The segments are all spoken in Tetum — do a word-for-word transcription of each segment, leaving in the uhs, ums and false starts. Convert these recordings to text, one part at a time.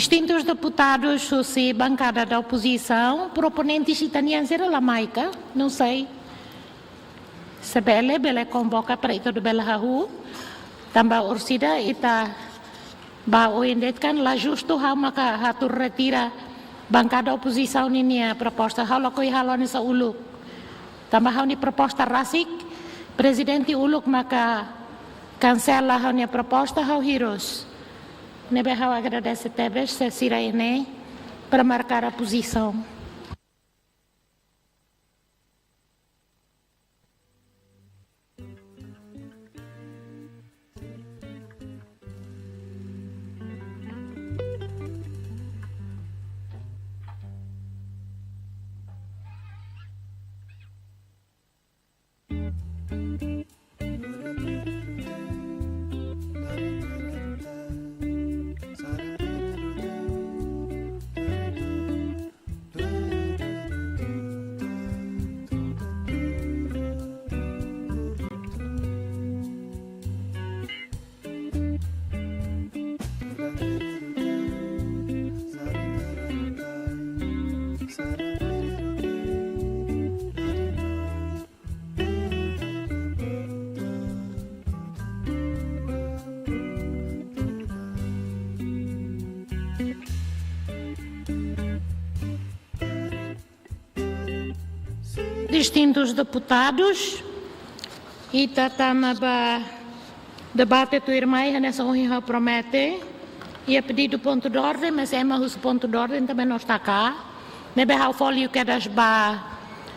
Distintus deputadus husi bankada da opozisaun, proponentes ita-nian sira la mai ka? Não sei. Se bele, bele konvoka para ita bele hahú. Tanba orsida ita ba oin de'it kan la justu ha'u maka atu retira bankada opozisaun ninia proposta. Ha'u lakohi halo hanesan uluk. Tanba ha'u-nia proposta rasik, prezidente uluk maka kansela ha'u-nia proposta, ha'u hirus. Ne'ebé ha'u agradese tebes, se sira iha ne'e para markar a pozisaun. Distintus deputadus, ita tama ba debate tuirmai, hanesan ohin ha'u promete. Iha pedidu pontu de orden, mas ema husu pontu de orden, tanba nós taka. Ne'ebé ha'u fó liu kedas ba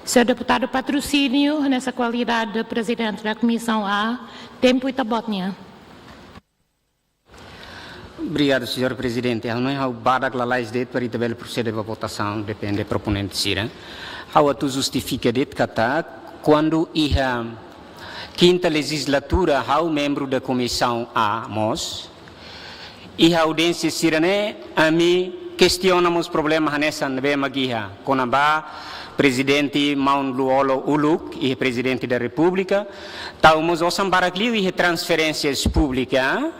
señór deputadu Patrocínio, hanesan kualidade de prezidente da Komisaun A, tempu ita-boot nian. Obrigadu, señór Prezidente. Ha'u hanoin ha'u badak lalais de'it para ita bele prosede ba votasaun, depende proponente sira. Ha'u atu justifika de'it katak, kuandu iha kinta lejizlatura, ha'u membru da Komisaun A mós. Iha audiénsia sira-ne'e, ami kestiona mós problema hanesan ne'ebé mak iha kona-ba Prezidente maun Lú-Olo uluk, iha Prezidente da Repúblika, tau mós osan barak liu iha transferénsias públika,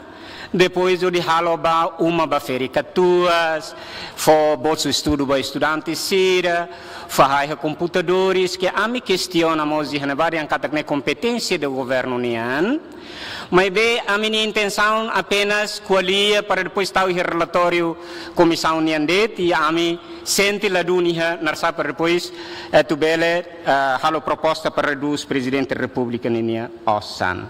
depois hodi halo ba uma ba feri katuas, fó bolsa estudu ba estudante sira, fahe komputadores, ke ami kestiona mós iha ne'ebá dehan katak ne'e kompeténsia do governu nian. Maibé ami-nia intensaun apenas ko'alia para depois tau iha relatóriu komisaun nian de'it, i ami sente ladún iha naran sá para depois, eh, atu bele, eh, halo proposta para redús Prezidente Repúblika ninia osan.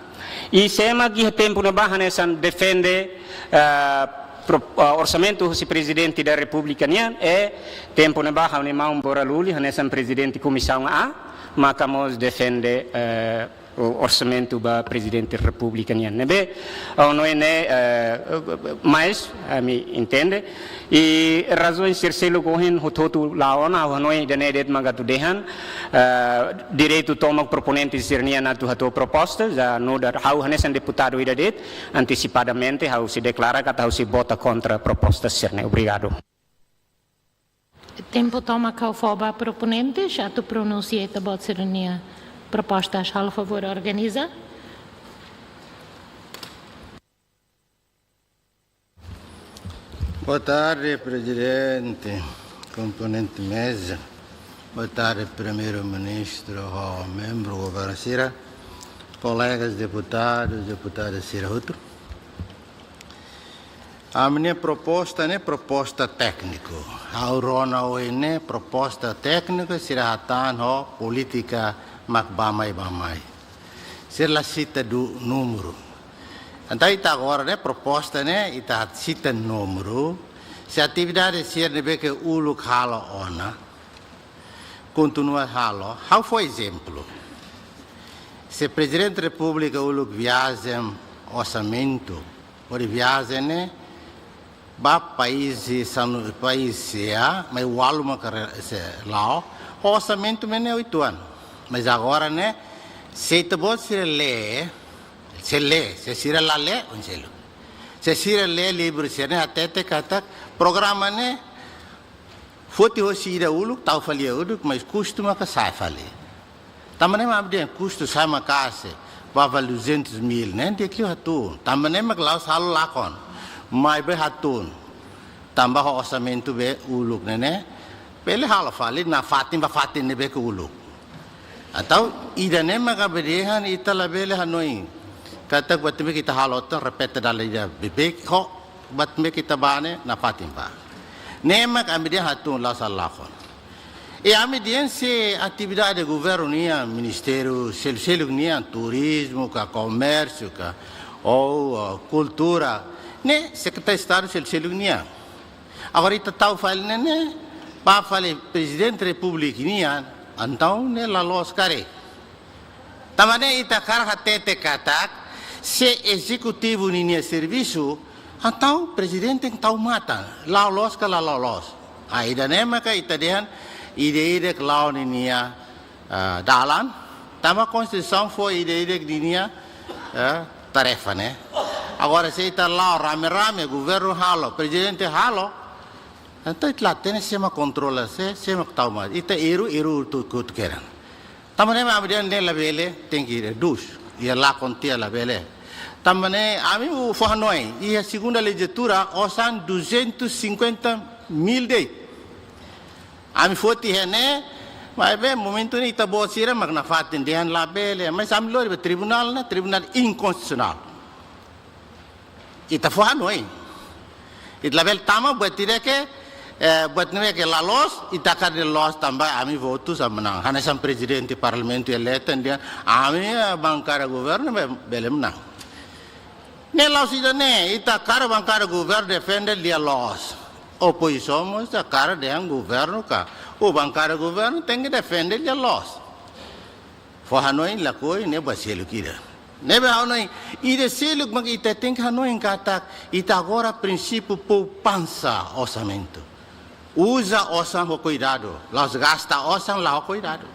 I se ema iha tempu ne'ebá hanesan defende, eh, pro-, eh, orsamentu husi Prezidente da Repúblika nian, i tempu ne'ebá ha'u-nia maun Bora Luli hanesan Prezidente Komisaun A, maka mós defende, eh, o orsamentu ba Prezidente Repúblika nian. Ne'ebé, ha'u hanoin ne'e, eh, mais, ami entende. I razaun sira seluk ohin hotu-hotu la'o ona, ha'u hanoin ida-ne'e de'it mak atu dehan, eh, direitu tomak proponente sira-nian atu hato'o proposta, já nu'udar ha'u hanesan deputadu ida de'it, antesipadamente ha'u sei deklara katak ha'u sei vota kontra proposta sira-ne'e. Obrigadu. Tempu tomak ha'u fó ba proponentes atu pronunsia ita-boot sira-nia propostas. Halo favór organiza. Boa tarde, Prezidente, komponente meza. Boa tarde, Primeiru-Ministru, ho membru governu sira, kolegas deputadus, deputadas sira hotu. Ami-nia proposta ne'e proposta tékniku. Ha'u rona ohin ne'e proposta tékniku sira hatán ho polítika mak bá-mai bá-mai. Sira la sita númeru. Entaun ita agora ne'e proposta ne'e ita sita númeru. Se atividade sira ne'ebé ke uluk halo ona, kontinua halo. Ha'u fó ezemplu. Se Prezidente Repúblika uluk viajen orsamentu, hodi viajen ne'e ba país sanu, país ya, mai walu maka re-, sei la'o, orsamentu mak ne'e oituan. Mas agora ne'e, se ita-boot sira lee, se lee, se sira la lee, oinsá? Se sira lee livru sira-ne'e hatete katak programa ne'e foti hosi ida uluk, tau fali iha uluk, mas kustu maka sa'e fali. Tanba ne'e mak dehan kustu sa'e maka'as, ba fali duzentos mil, ne'e di'ak liu hatún. Tanba ne'e mak la'ós halo lakon, maibé hatún. Tanba ho orsamentu be uluk ne'e ne'e, bele halo fali nafatin ba fatin ne'ebé ke uluk. Entaun ida-ne'e maka be dehan ita labele hanoin katak buat ne'ebé ke ita halo tan repete dala ida beibeik ho buat ne'ebé ke ita bá ne'e nafatin ba. Ne'e maka ami dehan hatún la'ós halakon. I ami dehan se atividade governu nian, ministériu selu-seluk nian, turizmu ka, komérsiu ka, ou, ah, kultura, ne'e Sekretáriu Estadu selu-seluk nian. Agora ita tau fali ne'e ne'e, bá fali Prezidente Repúblika nian, entaun ne'e la loos karik. Tanba ne'e ita hakarak hatete katak, se ezekutivu ninia servisu, entaun prezidente tau matan, la'o loos ka la la'o loos. Ah, ida-ne'e maka ita dehan, ida-idak la'o ninia, ah, dalan, tanba Konstituisaun fó ida-idak ninia, eh, tarefa ne'e. Agora se ita la'o rame-rame, governu halo, prezidente halo, entaun ita la hatene sé mak kontrola sé, sé mak tau matan. Ita erru, erru hotu-hotu kedan. Tanba ne'e ami dehan ne'e labele, tenke redús. Iha lakon tiha labele. Tanba ne'e ami fó hanoin, iha segunda lejizlatura, osan duzentos e cinquenta mil de'it. Ami foti iha ne'e, maibé momentu ne'e ita-boot sira mak nafatin dehan labele, mas ami lori ba tribunál ne'e, tribunál inkonstitusionál. Ita fó hanoin. Ita labele tama buat ida ke, eh, buat ne'ebé ke la loos, ita hakarak dehan loos tanba ami votu sa menang. Hanesan prezidente parlamentu eleitu dehan, ami, eh, bankada governu be-, bele menang. Ne'e la'ós ida-ne'e, ita hakarak bankada governu defende lia-loos. Opozisaun mós hakarak dehan governu ka, ou bankada governu tenke defende lia-loos. Fó hanoin lakohi ne'e buat seluk ida. Ne'ebé ha'u hanoin, ida seluk mak ita tenke hanoin katak, ita agora prinsípiu poupansa orsamentu. Uza osan ho kuidadu, la'ós gasta osan la ho kuidadu.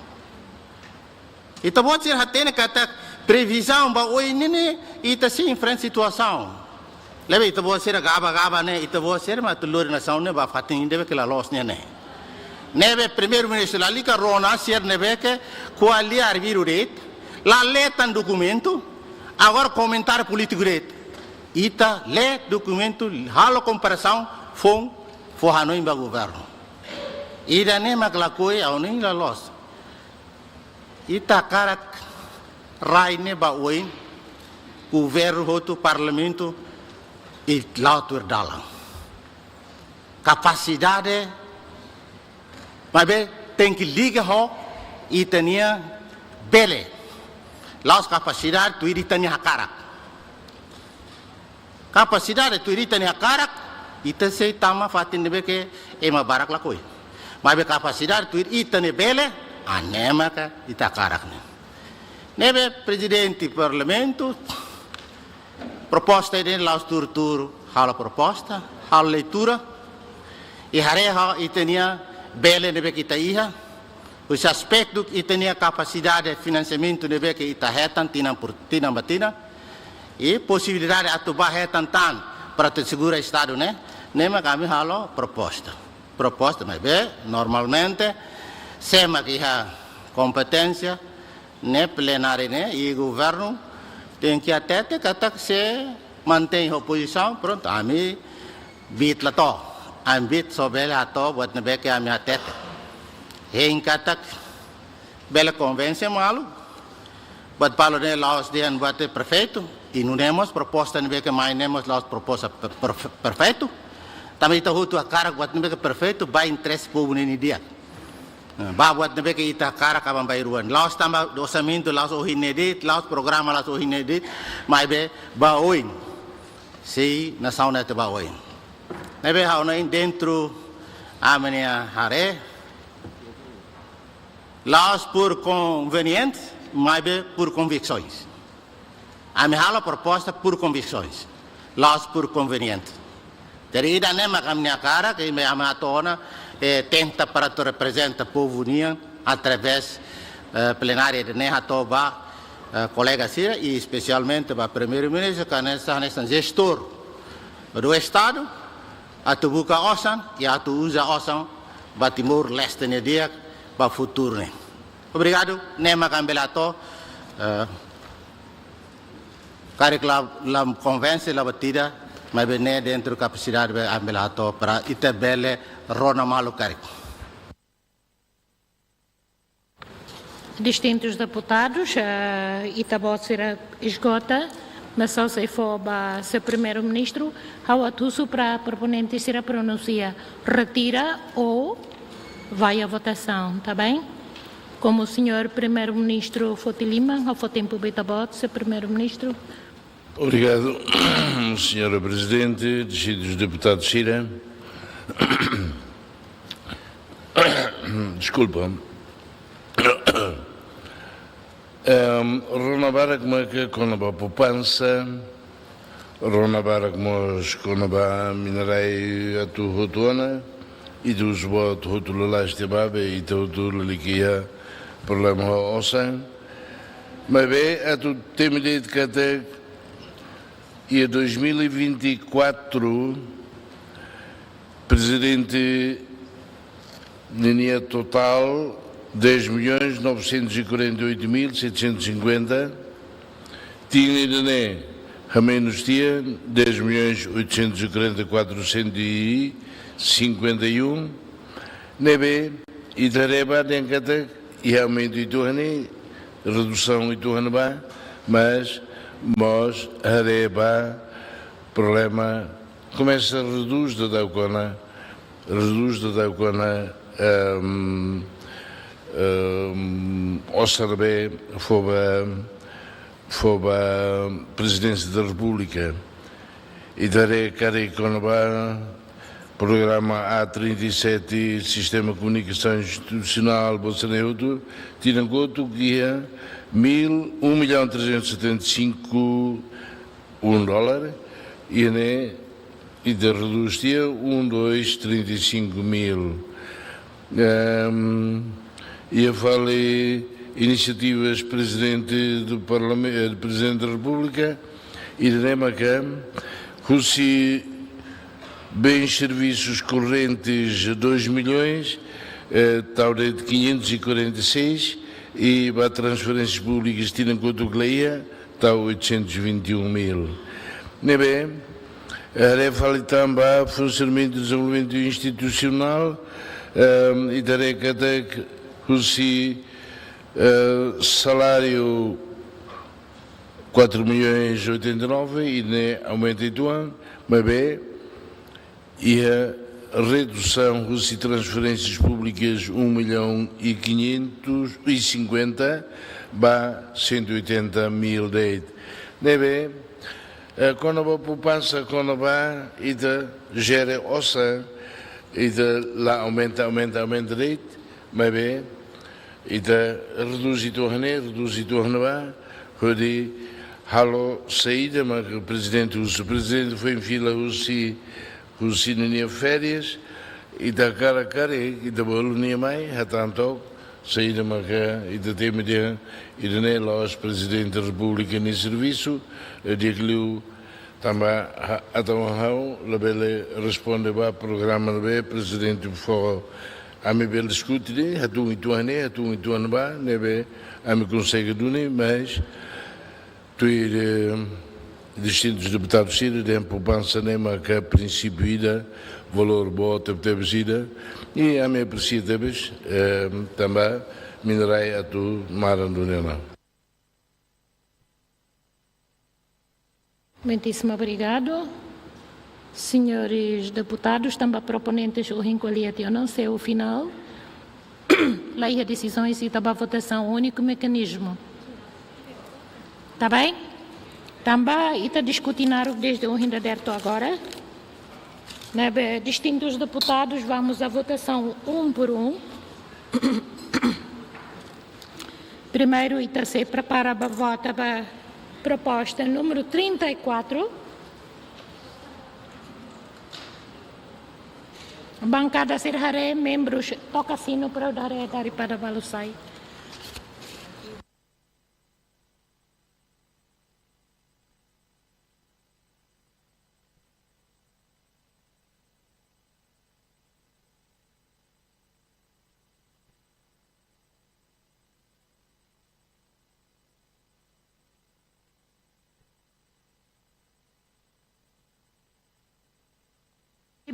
Ita-boot sira hatene katak previzaun ba oin ne'e, ita sei enfrenta situasaun. Ne'ebé ita-boot sira gaba-gaba ne'e, ita-boot sira mak atu lori nasaun ne'e ba fatin ida ne'ebé ke la loos nian ne'e. Ne'ebé Primeiru-Ministru lalika rona sira ne'ebé ke ko'alia arbiru de'it, la lee tan dokumentu, agora komentáriu polítiku de'it. Ita lee dokumentu, halo komparasaun, foun, fó hanoin ba governu. Ida-ne'e mak lakohi, ha'u hanoin la loos. Ita hakarak rai ne'e ba oin, governu hotu, parlamentu, i la'o tuir dalan. Kapasidade, maibé tenke liga ho ita-nia bele. La'ós kapasidade tuir ita-nia hakarak. Kapasidade tuir ita-nia hakarak, ita sei tama fatin ne'ebé ke ema barak lakohi. Maibé kapasidade tuir ita-nia bele, ah, ne'e maka ita hakarak ne'e. Ne'ebé prezidente parlamentu, proposta ida-ne'e la'ós tuur-tuur halo proposta, halo leitura, i haree ho ita-nia bele ne'ebé ke ita iha, husi aspetu ita-nia kapasidade finansiamentu ne'ebé ke ita hetan tinan por, tinan ba tinan, i posibilidade atu bá hetan tan para atu asegura Estadu ne'e, ne'e mak ami halo proposta. Proposta, maibé normalmente, sé mak iha kompeténsia, ne'e plenária ne'e, i governu tenke hatete katak se mantein ho pozisaun, prontu, ami bit la to'o. Ami bit só bele hato'o buat ne'ebé ke ami hatete. Hein katak bele konvense malu. Buat balu ne'e la'ós dehan buat perfeitu. I nune'e mós proposta ne'ebé ke mai ne'e mós la'ós proposta per-, per-, perfeitu. Tanba ita hotu hakarak buat ne'ebé ke perfeitu ba interese povu nian di'ak. Eh, ba buat ne'ebé ke ita hakarak aban-bainrua. La'ós tanba orsamentu la'ós ohin ne'e de'it, la'ós programa la'ós ohin ne'e de'it, maibé ba oin. Sei nasaun ne'e atu ba oin. Ne'ebé ha'u hanoin dentru ami-nia haree, la'ós por conveniente, maibé por convicções. Ami halo proposta por convicções, la'ós por conveniente. Jadi ida-ne'e mak ami-nia hakarak, ke ami hato'o ona, eh, tenta para atu reprezenta povu nian, através, eh, plenária ida-ne'e hato'o ba, eh, kolega sira, i espesialmente ba Primeiru-Ministru, ka hanesan, hanesan jestór do Estadu, atu buka osan, i atu uza osan ba Timor-Leste nia di'ak, ba futuru ne'e. Obrigadu, ne'e mak ami bele hato'o, eh, karik la, la konvense, la batida, Maibé ne'e dentru kapasidade be ami la hato'o para ita bele rona malu karik. Distintus deputadus, eh, ita-boot sira esgota, mas só se fó ba señór Primeiru-Ministru, ha'u atu husu para proponente sira pronunsia, retira ou vai à votação, tá bem? Como o senhor Primeiru-Ministru foti liman, ha'u fó tempu ba ita-boot, señór Primeiru-Ministru. Obrigadu, señora Prezidente, distintus deputadus sira. Deskulpa. Ehm, rona barak maka kona-ba poupansa, rona barak mós kona-ba minerai atu hotu ona, ita hotu lalais tiha ba be ita hotu lalika iha problema ho osan. Maibé atu temi de'it katak iha dois mil e vinte e quatro, prezidente ninia totál dez milhões novecentos e quarenta e oito mil setecentos e cinquenta, tinan ida-ne'e hamenus tiha dez milhões oitocentos e quarenta e quatro cento e cinquenta e um, ne'ebé ita haree ba dehan katak iha aumentu uitoan ne'e, redusaun uitoan ba, mas mós haree ba problema komesa reduz daudauk ona, reduz daudauk ona, ehm, ehm, osan ne'ebé fó ba, fó ba Prezidénsia da Repúblika. Ita haree karik kona-ba programa A trinta e sete, Sistema Komunikasaun Institusionál, buat sira-ne'e hotu, tinan kotuk iha mil, um milhão trezentos e setenta e cinco, um dólar, iha ne'e ita reduz tiha um, dois, trinta e cinco mil. Ehm, iha fali inisiativas Prezidente do Parlame-, eh, Prezidente da Repúblika, ida-ne'e maka husi bens serviços correntes dois milhões, eh, tau de'it quinhentos e quarenta e seis, i ba transferénsias públicas tinan kotuk la iha, tau oitocentos e vinte e um mil. Ne'ebé, eh, haree fali tan ba funsionamentu dezenvolvimentu institusionál, ehm, ita haree katak husi, eh, saláriu quatro milhões oitenta e nove, i ne'e aumenta uitoan, maibé iha redusaun husi transferénsias públicas um milhão e quinhentos e cinquenta ba cento e oitenta mil de'it. Ne'ebé, eh, kona-ba poupansa, kona-ba ita jere osan, ita la aumenta, aumenta, aumenta de'it, maibé ita reduz uitoan ne'e, reduz uitoan ba, hodi halo saida maka Prezidente husu. Prezidente foin fila husi, husi ninia férias, ita hakarak karik ita bolu nia mai, hatán took saida maka ita temi dehan ida-ne'e la'ós Prezidente da Repúblika nia servisu, eh, di'ak liu tanba ha-, entaun ha'u labele responde ba programa ne'ebé Prezidente fó. Ami bele diskute de'it, hatún uitoan ne'e, hatún uitoan ba, ne'ebé ami konsege duni, mas tuir, eh, distintus deputadus sira dehan poupansa ne'e maka prinsípiu ida, valór boot tebetebes ida, i ami apresia tebes, eh, tanba minerai atu maran duni ona. Muitíssimo obrigado. Senhores deputadus, tanba proponentes ohin ko'alia tiha ona, se o final, la iha desizaun, ita ba votasaun úniku mekanizmu. Tá bem? Tanba ita diskute naruk dezde ohin dadeer to'o agora. Ne'ebé, distintus deputadus, vamos à votação um por um. Primeiru, ita sei prepara ba vota ba proposta númeru trinta e quatro. Bankada sira haree, membrus toka sinu para haree daripada balu sai.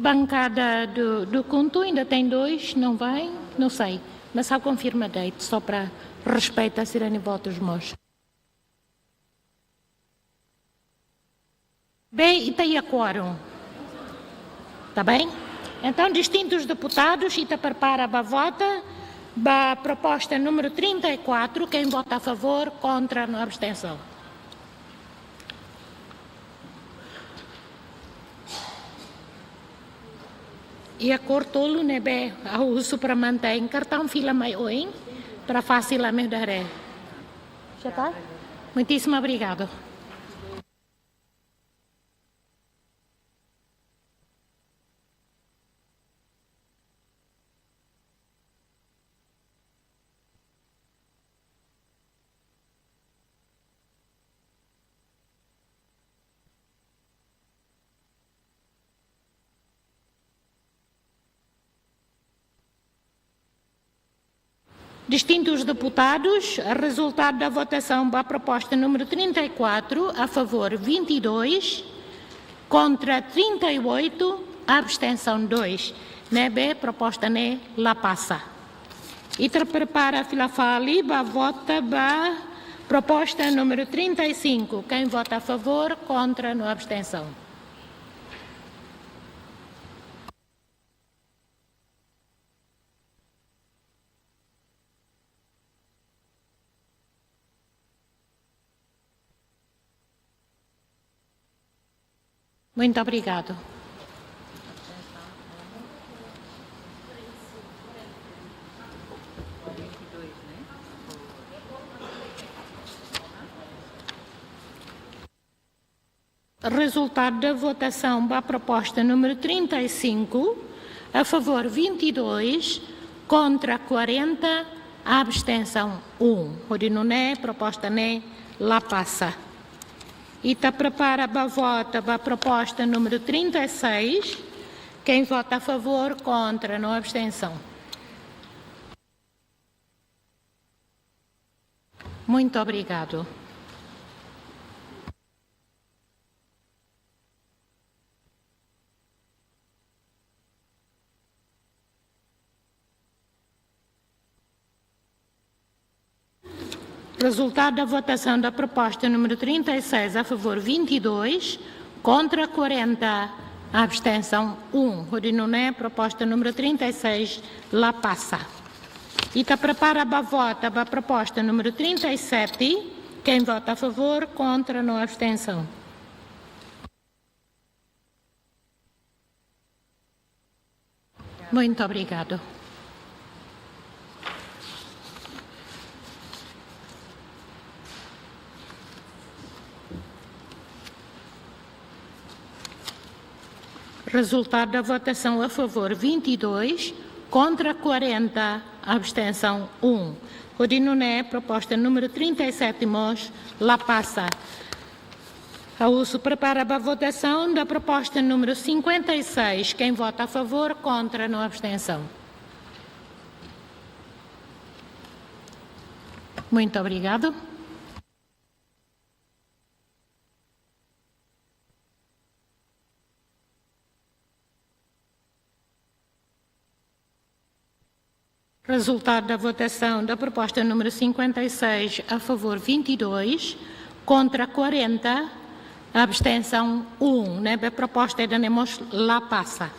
Bancada do, do KHUNTO ainda tem dois, não vêm? Não sei. Mas só confirma date, só para respeitar sira-nia votus mós. Bem, ita iha quórum. Tá bem? Então, distintus deputadus, ita prepara ba vota ba proposta número trinta e quatro. Quem vota a favor, contra, no abstensaun. Iha kór tolu ne'ebé ha'u husu para mantein kartaun fila mai oin, para fasil ami haree. Já tá? Muitíssimo obrigado. Distintus deputadus, resultadu da votasaun ba proposta número trinta e quatro, a favor vinte e dois, contra trinta e oito, abstensaun dois. Ne'ebé proposta ne'e la pasa. Ita prepara fila fali ba vota ba proposta número trinta e cinco. Quem vota a favor, contra, no abstensaun. Muito obrigado. Resultadu da votasaun ba proposta número trinta e cinco, a favor vinte e dois, contra quarenta, abstensaun um. Hodi nune'e proposta ne'e la pasa. Ita prepara ba vota ba proposta número trinta e seis. Quem vota a favor, contra, no abstensaun. Muito obrigado. Resultadu da votasaun da proposta número trinta e seis, a favor vinte e dois, contra quarenta, abstensaun um. Hodi nune'e proposta número trinta e seis la pasa. Ita prepara ba vota ba proposta número trinta e sete. Quem vota a favor, contra, no abstensaun. Muito obrigado. Resultadu da votasaun: a favor vinte e dois, contra quarenta, abstensaun um. Hodi nune'e proposta número trinta e sete mós la pasa. Ha'u husu prepara ba votasaun da proposta número cinquenta e seis. Quem vota a favor, contra, no abstensaun. Muito obrigado. Resultadu da votasaun da proposta número cinquenta e seis: a favor vinte e dois, contra quarenta, abstensaun um. Ne'ebé proposta ida-ne'e mós la pasa.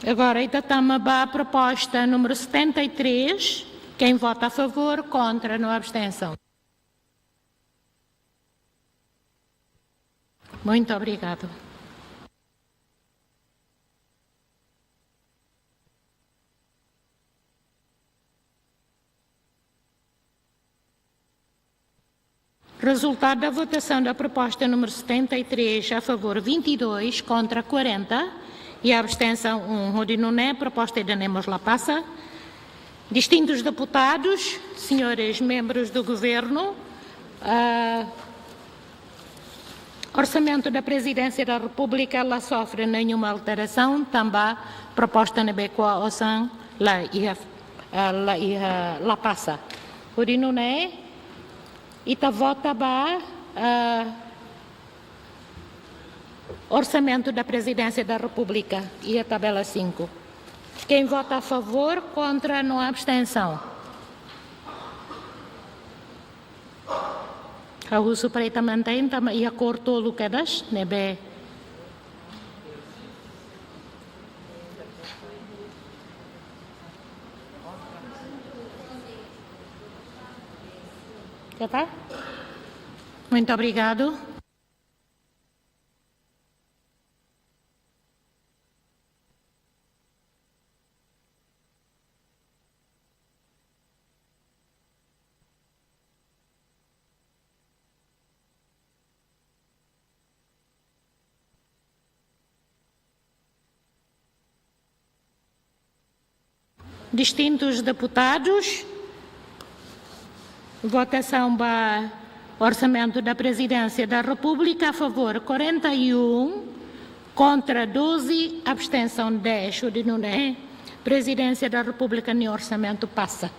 Agora, ita tama ba proposta número setenta e três. Quem vota a favor, contra, no abstensaun. Muito obrigado. Resultadu da votasaun da proposta número setenta e três: a favor vinte e dois, contra quarenta e abstensaun um. Hodi nune'e proposta ida-ne'e mós la pasa. Distintus deputadus, senhores membros do governo, ah, Orçamento da Presidência da República la sofre nenhuma alteração, tanba proposta ne'ebé ko'a osan la iha, ah, la iha, la pasa. Hodi nune'e ita vota ba, ah, Orçamento da Presidência da República, iha tabela cinco. Quem vota a favor, contra, no abstenção. Ha'u husu para ita mantein, tanba iha kór tolu kedas, ne'ebé. Já tá? Muito obrigado. Distintos deputados, votação ba Orçamento da Presidência da República, a favor quarenta e um, contra doze, abstenção dez. Hodi nune'e Presidência da República nia orçamento pasa.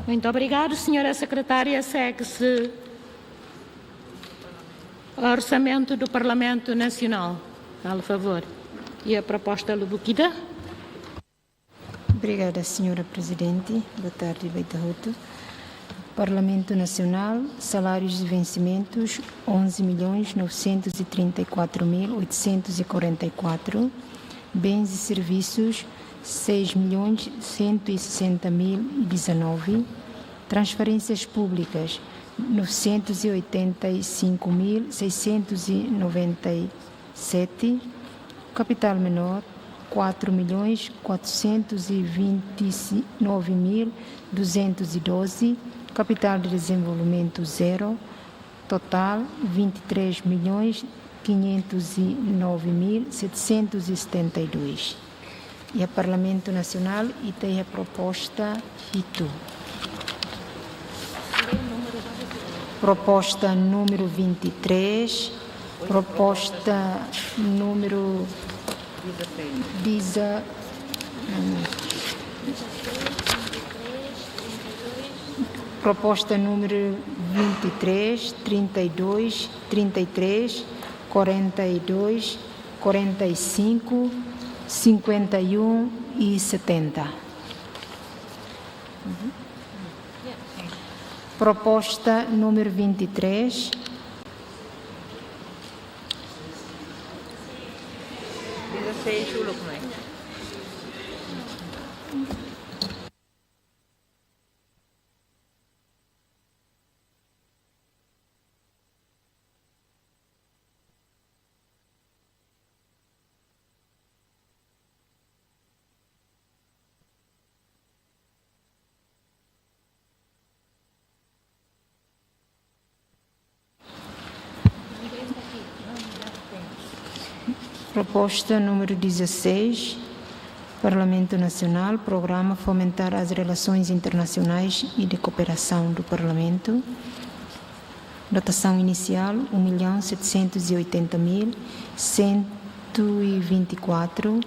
Muito obrigado, senhora secretária. Segue-se Orçamento do Parlamento Nacional. Faz favor. E a proposta lubukida? Obrigada, senhora Presidente. Boa tarde, ba ita hotu. Parlamento Nacional, salários e vencimentos, onze milhões novecentos e trinta e quatro mil oitocentos e quarenta e quatro. Bens e serviços, seis milhões cento e sessenta mil e dezanove. Transferências públicas, novecentos e oitenta e cinco mil seiscentos e noventa e sete. Capital menor, quatro milhões quatrocentos e vinte e nove mil duzentos e doze. Capital de desenvolvimento, zero. Total, vinte e três milhões quinhentos e nove mil setecentos e setenta e dois. Iha Parlamento Nacional, ita iha proposta hitu. Proposta número vinte e três, proposta número deza-, hum, proposta número vinte e três, trinta e dois, trinta e três, quarenta e dois, quarenta e cinco, cinquenta e um e setenta. Proposta número vinte e três. Dezasseis, uluk, não é? Proposta número dezasseis, Parlamento Nacional, Programa Fomentar as Relações Internacionais e de Cooperação do Parlamento. Dotação inicial, um milhão setecentos e oitenta mil cento e vinte e quatro.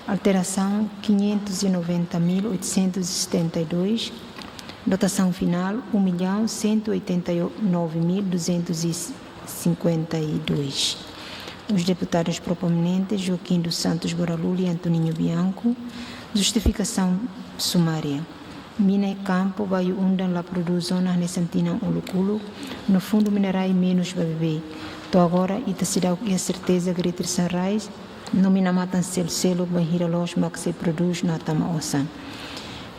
Alteração, quinhentos e noventa mil oitocentos e setenta e dois. Dotação final, um milhão cento e oitenta e nove mil duzentos e cinquenta e dois. Os deputados proponentes, Joaquim dos Santos Boraluli e Antoninho Bianco. Justificação sumária. Mina iha kampu Bayu Undan la prodús ona hanesan tinan uluk-uluk, no fundu minerais menus ba beibeik. To'o agora, ita seidauk iha serteza Greater Sunrise, no mina-matan seluk-seluk bainhira loos mak sei prodús no hatama osan.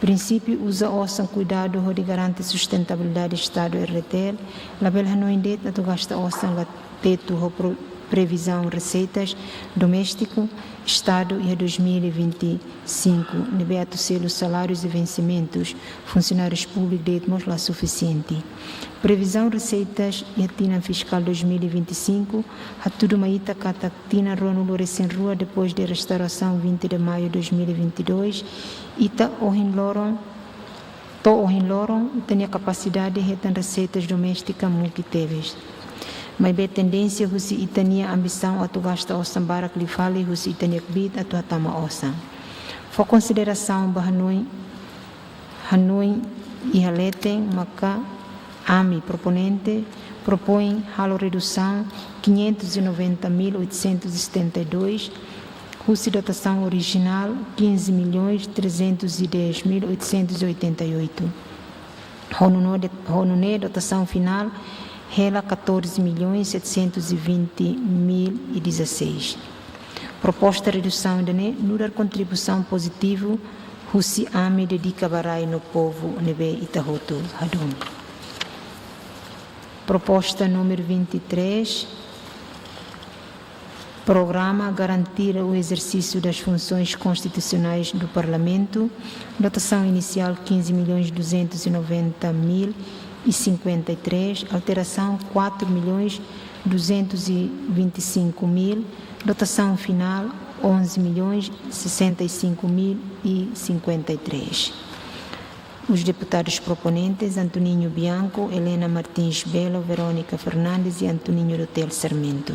Prinsípiu uza osan kuidadu hodi garante sustentabilidade Estadu R D T L, labele hanoin de'it atu gasta osan la tetu ho pro-, previzaun reseitas doméstiku Estadu iha dois mil e vinte e cinco, ne'ebé atu selu salárius e vensimentus funsionárius públikus de'it mós la sufisiente. Previzaun reseitas iha tinan fiskál dois mil e vinte e cinco, hatudu mai ita katak tinan ruanulu-resin-rua depois de restaurasaun vinte de maio dois mil e vinte e dois, ita ohin loron, to'o ohin loron, ita-nia kapasidade hetan reseitas doméstika mukit tebes. Maibé tendénsia husi ita-nia ambisaun atu gasta osan barak liu fali husi ita-nia kbiit atu hatama osan. Fó konsiderasaun ba hanoin, hanoin iha leten maka ami proponente propõe halo redusaun quinhentos e noventa mil oitocentos e setenta e dois, husi dotasaun orijinál quinze milhões trezentos e dez mil oitocentos e oitenta e oito. Ho nune'e, ho nune'e dotasaun finál hela catorze milhões setecentos e vinte mil e dezasseis. Proposta redusaun ida-ne'e nu'udar kontribuisaun pozitivu husi ami dedika ba rai no povu ne'ebé ita hotu hadomi. Proposta número vinte e três, Programa Garantir o Exercício das Funções Constitucionais do Parlamento, dotação inicial quinze milhões duzentos e noventa mil e cinquenta e três, alteração quatro milhões duzentos e vinte e cinco mil, dotação final onze milhões sessenta e cinco mil e cinquenta e três. Os deputados proponentes, Antoninho Bianco, Helena Martins Belo, Verónica Fernandes e Antoninho Dotel Sarmento.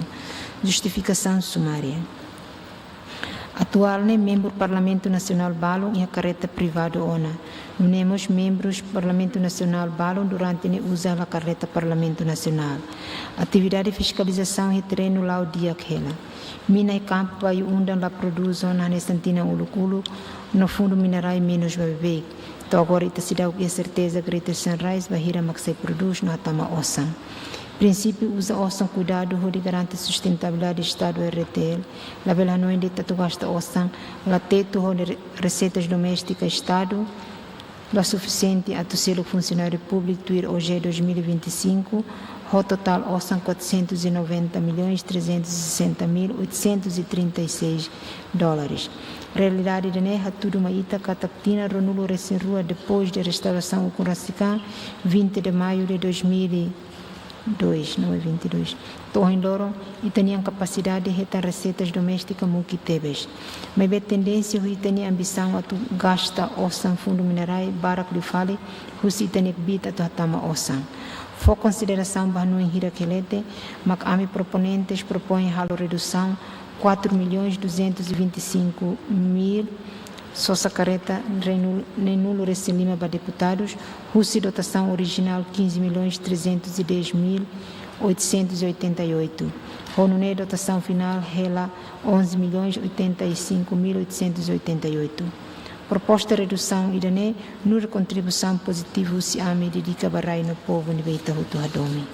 Justificação sumária. Atuál ne'e membru Parlamentu Nasionál balun iha karreta privadu ona. Nune'e mós membrus Parlamentu Nasionál balun durante ne'e uza hela karreta Parlamentu Nasionál. Atividade fiskalizasaun iha terrenu la'o di'ak hela. Mina iha kampu Bayu-Undan la prodús ona hanesan tinan uluk-uluk, no fundu mina rai menus ba beibeik. To'o agora ita seidauk iha serteza Greater Sunrise bainhira mak sei prodús no hatama osan. Prinsípiu uza osan kuidadu hodi garante sustentabilidade Estadu R D T L, labele hanoin de'it atu gasta osan la tetu hodi re-, reseitas doméstika Estadu la sufisiente atu selu funsionáriu públiku tuir O G dois mil e vinte e cinco, ho totál osan quatrocentos e noventa milhões trezentos e sessenta mil oitocentos e trinta e seis dólares. Realidade ida-ne'e hatudu mai ita katak tinan ruanulu-resin-rua depois de restaurasaun ukun rasik an, vinte de maio de dois mil e dois, não é vinte e dois. To'o ohin loron, ita-nia kapasidade hetan reseitas doméstika mukit tebes. Maibé tendénsia husi ita-nia ambisaun atu gasta osan fundu mina rai barak liu fali, husi ita-nia kbiit atu hatama osan. Fó konsiderasaun ba hanoin hirak-ne'e, mak ami proponentes propoin halo redusaun quatro milhões duzentos e vinte e cinco mil sosa karreta neenulu-resin-lima ba deputadus, husi dotasaun orijinál quinze milhões trezentos e dez mil oitocentos e oitenta e oito. Ho nune'e dotasaun finál hela onze milhões oitenta e cinco mil oitocentos e oitenta e oito. Proposta redusaun ida-ne'e nu'udar kontribuisaun pozitivu husi ami dedika ba rai no povu ne'ebé ita hotu hadomi.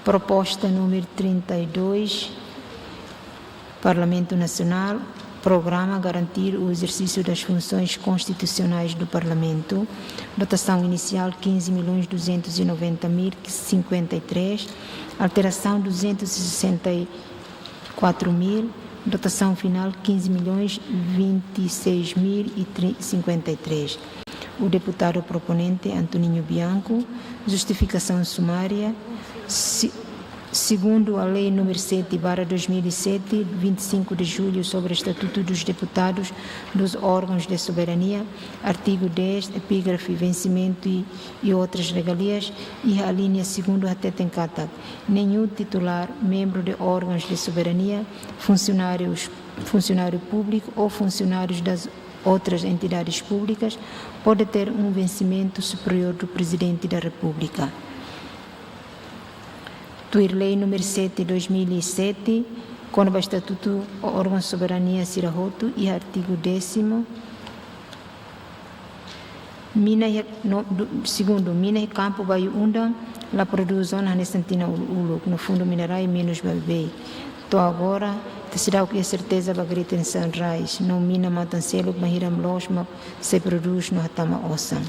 Proposta número trinta e dois, Parlamento Nacional, Programa Garantir o Exercício das Funções Constitucionais do Parlamento, dotação inicial quinze milhões duzentos e noventa mil cinquenta e três, alteração duzentos e sessenta e quatro mil, dotação final quinze milhões vinte e seis mil e cinquenta e três. O deputado proponente, Antoninho Bianco, justificação sumária. Se-, segundo a Lei número sete barra dois mil e sete, vinte e cinco de julho, sobre Estatuto dos Deputados dos órgãos de soberania, artigo dez, epígrafe, vencimento e, e outras regalias, iha alínea segunda hateten katak nenhum titular, membro de órgãos de soberania, funcionários, funcionário público ou funcionários das outras entidades públicas pode ter um vencimento superior do Presidente da República. Tuir Lei número sete, dois mil e sete, kona-ba Estatutu Órgãos Soberania sira hotu, iha artigo décimo, mina iha, no, du-, segundo, mina iha kampu Bayu-Undan la prodús ona hanesan tinan uluk-uluk, no fundu mina rai menus ba beibeik. To'o agora, ita seidauk iha serteza ba Greater Sunrise, no mina matan seluk bainhira mós mak sei prodús no hatama osan.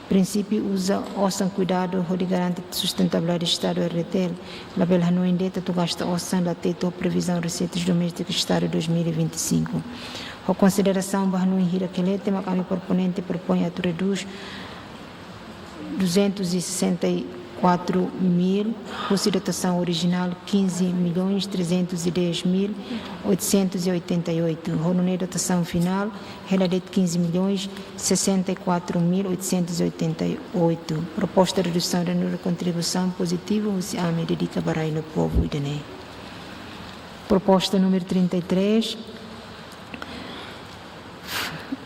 Prinsípiu uza osan kuidadu hodi garante sustentabilidade Estadu R D T L, labele hanoin de'it atu gasta osan la tetu previzaun reseitas doméstika Estadu dois mil e vinte e cinco. Ho konsiderasaun ba hanoin hirak-ne'e, mak ami proponente propoin atu redús duzentos e sessenta e quatro mil, husi dotasaun orijinál quinze milhões trezentos e dez mil oitocentos e oitenta e oito, ho nune'e dotasaun finál hela de'it quinze milhões sessenta e quatro mil oitocentos e oitenta e oito. Proposta redusaun ida-ne'e nu'udar kontribuisaun pozitivu husi ami dedika ba rai no povu ida-ne'e. Proposta número trinta e três,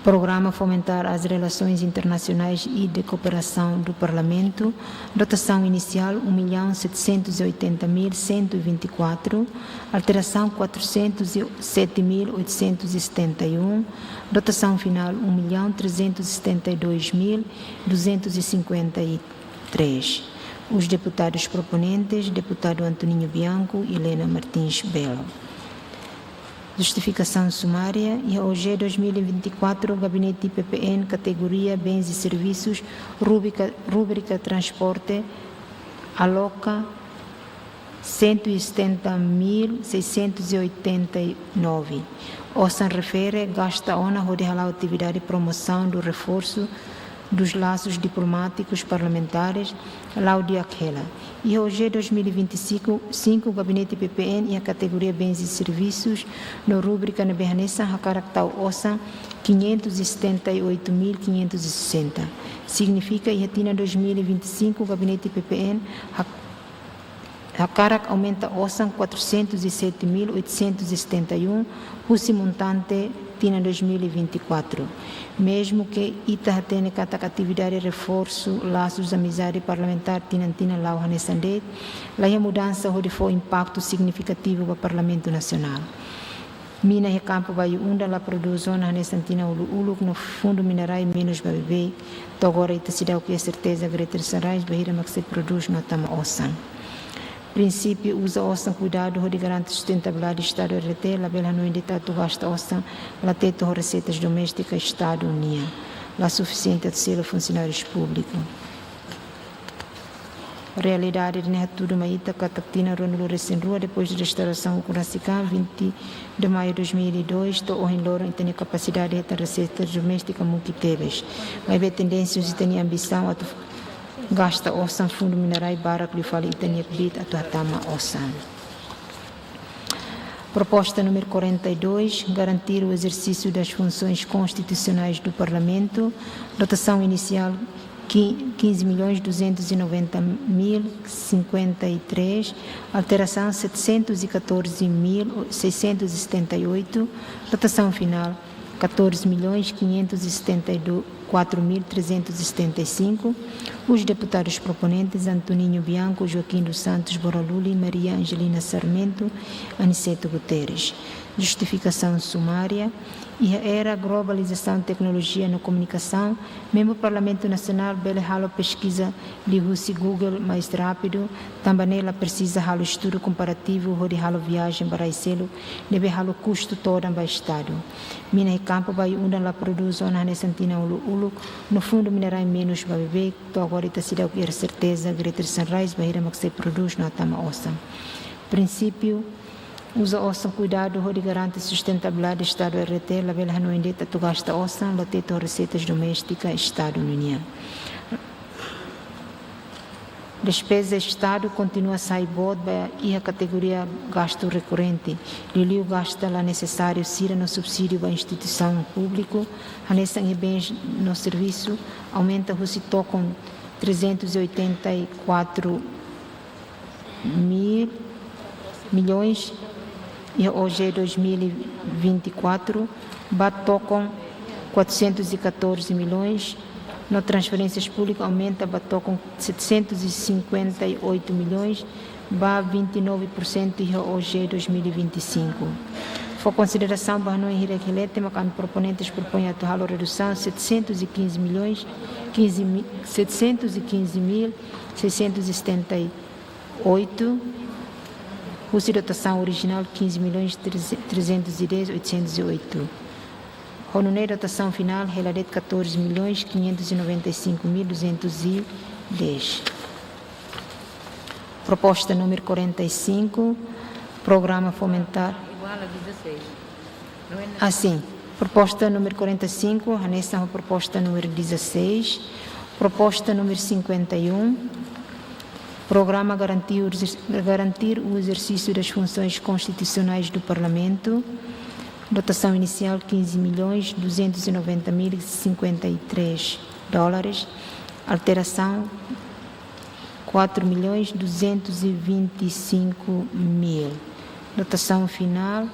Programa Fomentar as Relações Internacionais e de Cooperação do Parlamento, dotação inicial um milhão setecentos e oitenta mil cento e vinte e quatro, alteração quatrocentos e sete mil oitocentos e setenta e um, dotação final um milhão trezentos e setenta e dois mil duzentos e cinquenta e três. Os deputados proponentes, deputado Antoninho Bianco e Helena Martins Belo. Justifikasaun sumária: iha O G dois mil e vinte e quatro, Gabinete P P N, categoria Bens e Serviços, rubrica, rubrica Transporte, aloka cento e setenta mil seiscentos e oitenta e nove. Osan refere gasta ona hodi hala'o atividade promoção do reforço dos laços diplomáticos parlamentares, la'o di'ak hela. Iha O G dois mil e vinte e cinco, Gabinete P P N iha categoria Bens e Serviços, no rubrica ne'ebé hanesan, hakarak tau osan quinhentos e setenta e oito mil quinhentos e sessenta. Signifika iha tinan dois mil e vinte e cinco, Gabinete P P N hak-, hakarak aumenta osan quatrocentos e sete mil oitocentos e setenta e um, husi montante tinan dois mil e vinte e quatro. Mezmu ke ita hatene katak atividade reforsu lasus amizade parlamentár tinan-tinan la'o hanesan de'it, la iha mudansa hodi fó impaktu signifikativu ba Parlamentu Nasionál. Mina iha kampu Bayu-Undan la prodús ona hanesan tinan uluk-uluk, no fundu minerai menus ba beibeik. To'o agora ita seidauk iha serteza Greater Sunrise bainhira mak sei prodús no tama osan. Prinsípiu uza osan kuidadu hodi garante sustentabilidade Estadu R D T, labele hanoin de'it atu gasta osan la tetu ho reseitas doméstika Estadu nian, la sufisiente atu selu funsionárius públiku. Realidade ne'e hatudu mai ita katak tinan ruanulu-resin-rua, depois de restaurasaun ukun rasik an, vinte de maio dois mil e dois, to'o ohin loron ita-nia kapasidade hetan reseitas doméstika mukit tebes. Maibé tendénsia husi ita-nia ambisaun atu gasta osan, fundu minerai barak liu fali ita-nia kbiit atu hatama osan. Proposta número quarenta e dois, garantir o exercício das funções constitucionais do Parlamento, dotação inicial qui-, quinze milhões duzentos e noventa mil cinquenta e três, alteração setecentos e catorze mil seiscentos e setenta e oito, dotação final catorze milhões quinhentos e setenta e quatro mil trezentos e setenta e cinco. Os deputados proponentes Antoninho Bianco, Joaquim dos Santos Boraluli, Maria Angelina Sarmento, Aniceto Guterres. Justifikasaun sumária: iha era globalizasaun teknolojia no komunikasaun, membru Parlamentu Nasionál bele halo peskiza liuhusi Google mais rápidu, tanba ne'e la presiza halo estudu komparativu hodi halo viajen ba rai seluk ne'ebé halo kustu todan ba Estadu. Mina iha kampu Bayu-Undan la prodús ona hanesan tinan uluk-uluk, no fundu minerai menus ba beibeik. To'o agora ita seidauk iha serteza Greater Sunrise bainhira mak sei prodús no tama osan. Prinsípiu uza osan kuidadu hodi garante sustentabilidade Estadu R D T, labele hanoin de'it atu gasta osan la tetu ho reseitas doméstika Estadu nian. Despeza Estadu kontinua sai boot ba iha kategoria gastu rekorrente, liuliu gasta la nesesáriu sira no subsídiu ba instituisaun públiku, hanesan iha bens no servisu, aumenta husi tokon trezentos e oitenta e quatro mil milhões iha O G dois mil e vinte e quatro ba tokon quatrocentos e catorze milhões, no transferências públicas aumenta ba tokon setecentos e cinquenta e oito milhões, ba vinte e nove por cento iha O G dois mil e vinte e cinco. Fó konsiderasaun ba hanoin hirak-hirak, tema kan proponentes propoin atu halo redusaun setecentos e quinze milhões, quinze mi-, setecentos e quinze mil seiscentos e setenta e oito, husi dotasaun orijinál quinze milhões trezentos e dez oitocentos e oito. Ho nune'e dotasaun finál hela de'it catorze milhões quinhentos e noventa e cinco mil duzentos e dez. Proposta número quarenta e cinco, programa fomentar. Igual a dezasseis. Não é nada. Assim, proposta número quarenta e cinco, hanesan ho proposta número dezasseis. Proposta número cinquenta e um, programa garantir o exer-, garantir o exercício das funções constitucionais do Parlamento. Dotação inicial quinze milhões duzentos e noventa mil e cinquenta e três dólares. Alteração quatro milhões duzentos e vinte e cinco mil. Dotação final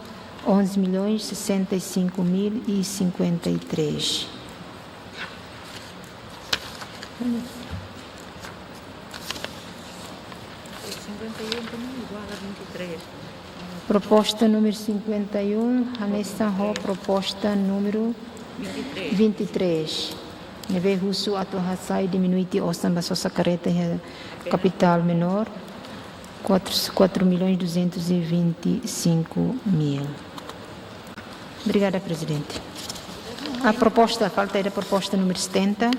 Onze milhões sessenta e cinco mil e cinquenta e três. Cinquenta e um também igual a vinte e três. Proposta número cinquenta e um, hanesan ho proposta número vinte e três. Ne'ebé husu atu hasai diminui tiha osan ba sosa kareta iha kapitál menór, quatro, quatro milhões duzentos e vinte e cinco mil. Obrigada, Prezidente. A proposta, falta ida proposta número setenta.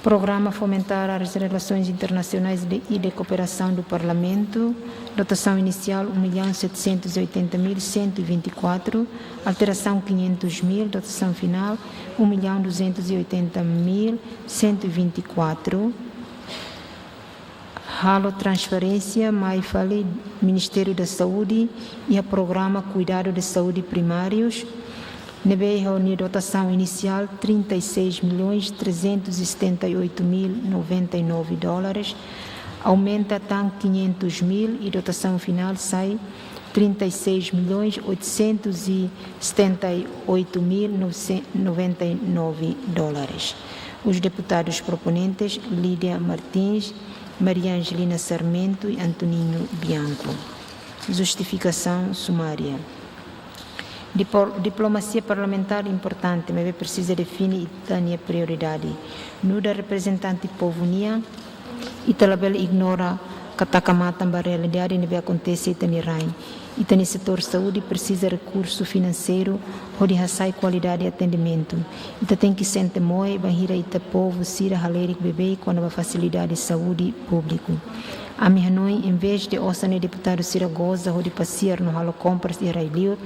Programa Fomentar as Relações Internacionais de, e de Cooperação do Parlamento. Dotação inicial, um milhão setecentos e oitenta mil cento e vinte e quatro. Alteração, quinhentos mil. Dotação final, um milhão duzentos e oitenta mil cento e vinte e quatro. Halo transferénsia mai fali Ministériu da Saúde iha programa Cuidado de Saúde Primários, ne'ebé ho nia dotasaun inisiál trinta e seis milhões trezentos e setenta e oito mil noventa e nove dólares, aumenta tan quinhentos mil i dotasaun finál sai trinta e seis milhões oitocentos e setenta e oito mil noventa e nove dólares. Os deputados proponentes Lídia Martins, Maria Angelina Sarmento e Antoninho Bianco. Justifikasaun sumária. Dipor-, diplomasia parlamentár importante, maibé presiza define ita-nia prioridade. Nu'udar reprezentante povu nian, ita labele ignora ka taka matan ba realidade ne'ebé akontese iha ita-nia rain. Ita-nia setór saúde presiza rekursu finanseiru hodi hasa'e kualidade atendimentu. Ita tenke sente moe bainhira ita povu sira halerik beibeik kona-ba fasilidade saúde públiku. Ami hanoin, envezde osan ne'e deputadu sira goza hodi pasiar no halo kompras iha rai-liur,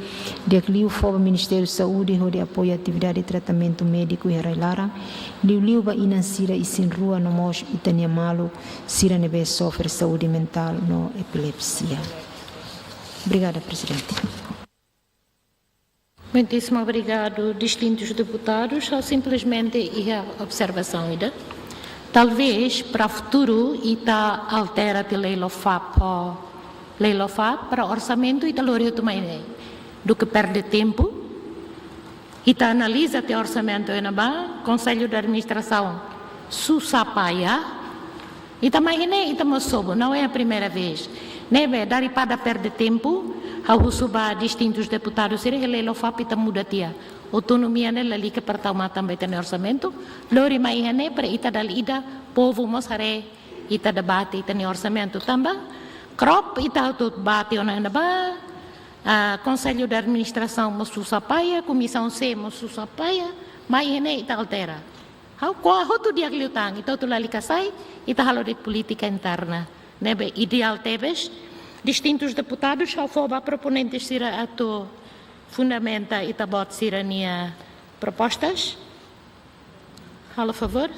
di'ak liu fó ba Ministériu Saúde hodi apoia atividade tratamentu médiku iha rai-laran, liuliu ba inan sira isin-rua no mós ita-nia maluk sira ne'ebé sofre saúde mentál no epilepsia. Obrigada, Prezidente. Muitíssimo obrigado, distintos deputados. Só simplesmente iha observasaun ida. Talvés para futuru ita altera tiha lei LOFAP, lei LOFAP para orsamentu ita lori hotu mai ne'e. Duké perde tempu, ita analiza tiha orsamentu iha ne'ebá, Konsellu de Administrasaun susar paya, ita mai iha ne'e, ita mós sobu, não é a primeira vez. Ne'ebé, daripada perde tempu, ha'u husu ba distintus deputadus sira, iha lei LOFAP ita muda tiha. Autonomia ne'e lalika para tau matan ba ita-nia orsamentu, lori mai iha ne'e para ita dala ida, povu mós haree ita debate ita-nia orsamentu. Tanba, krop ita atu debate ona iha ne'ebá, ah, Konsellu de Administrasaun mós susar paya, Komisaun C mós susar paya, mai iha ne'e ita altera. Ha'u ko'a hotu di'ak liután, ita hotu lalika sai, ita halo de'it polítika interna. Ne'ebé ideál tebes, distintus deputadus, ha'u fó ba proponentes sira atu fundamenta ita-boot sira-nia propostas. Halo favór.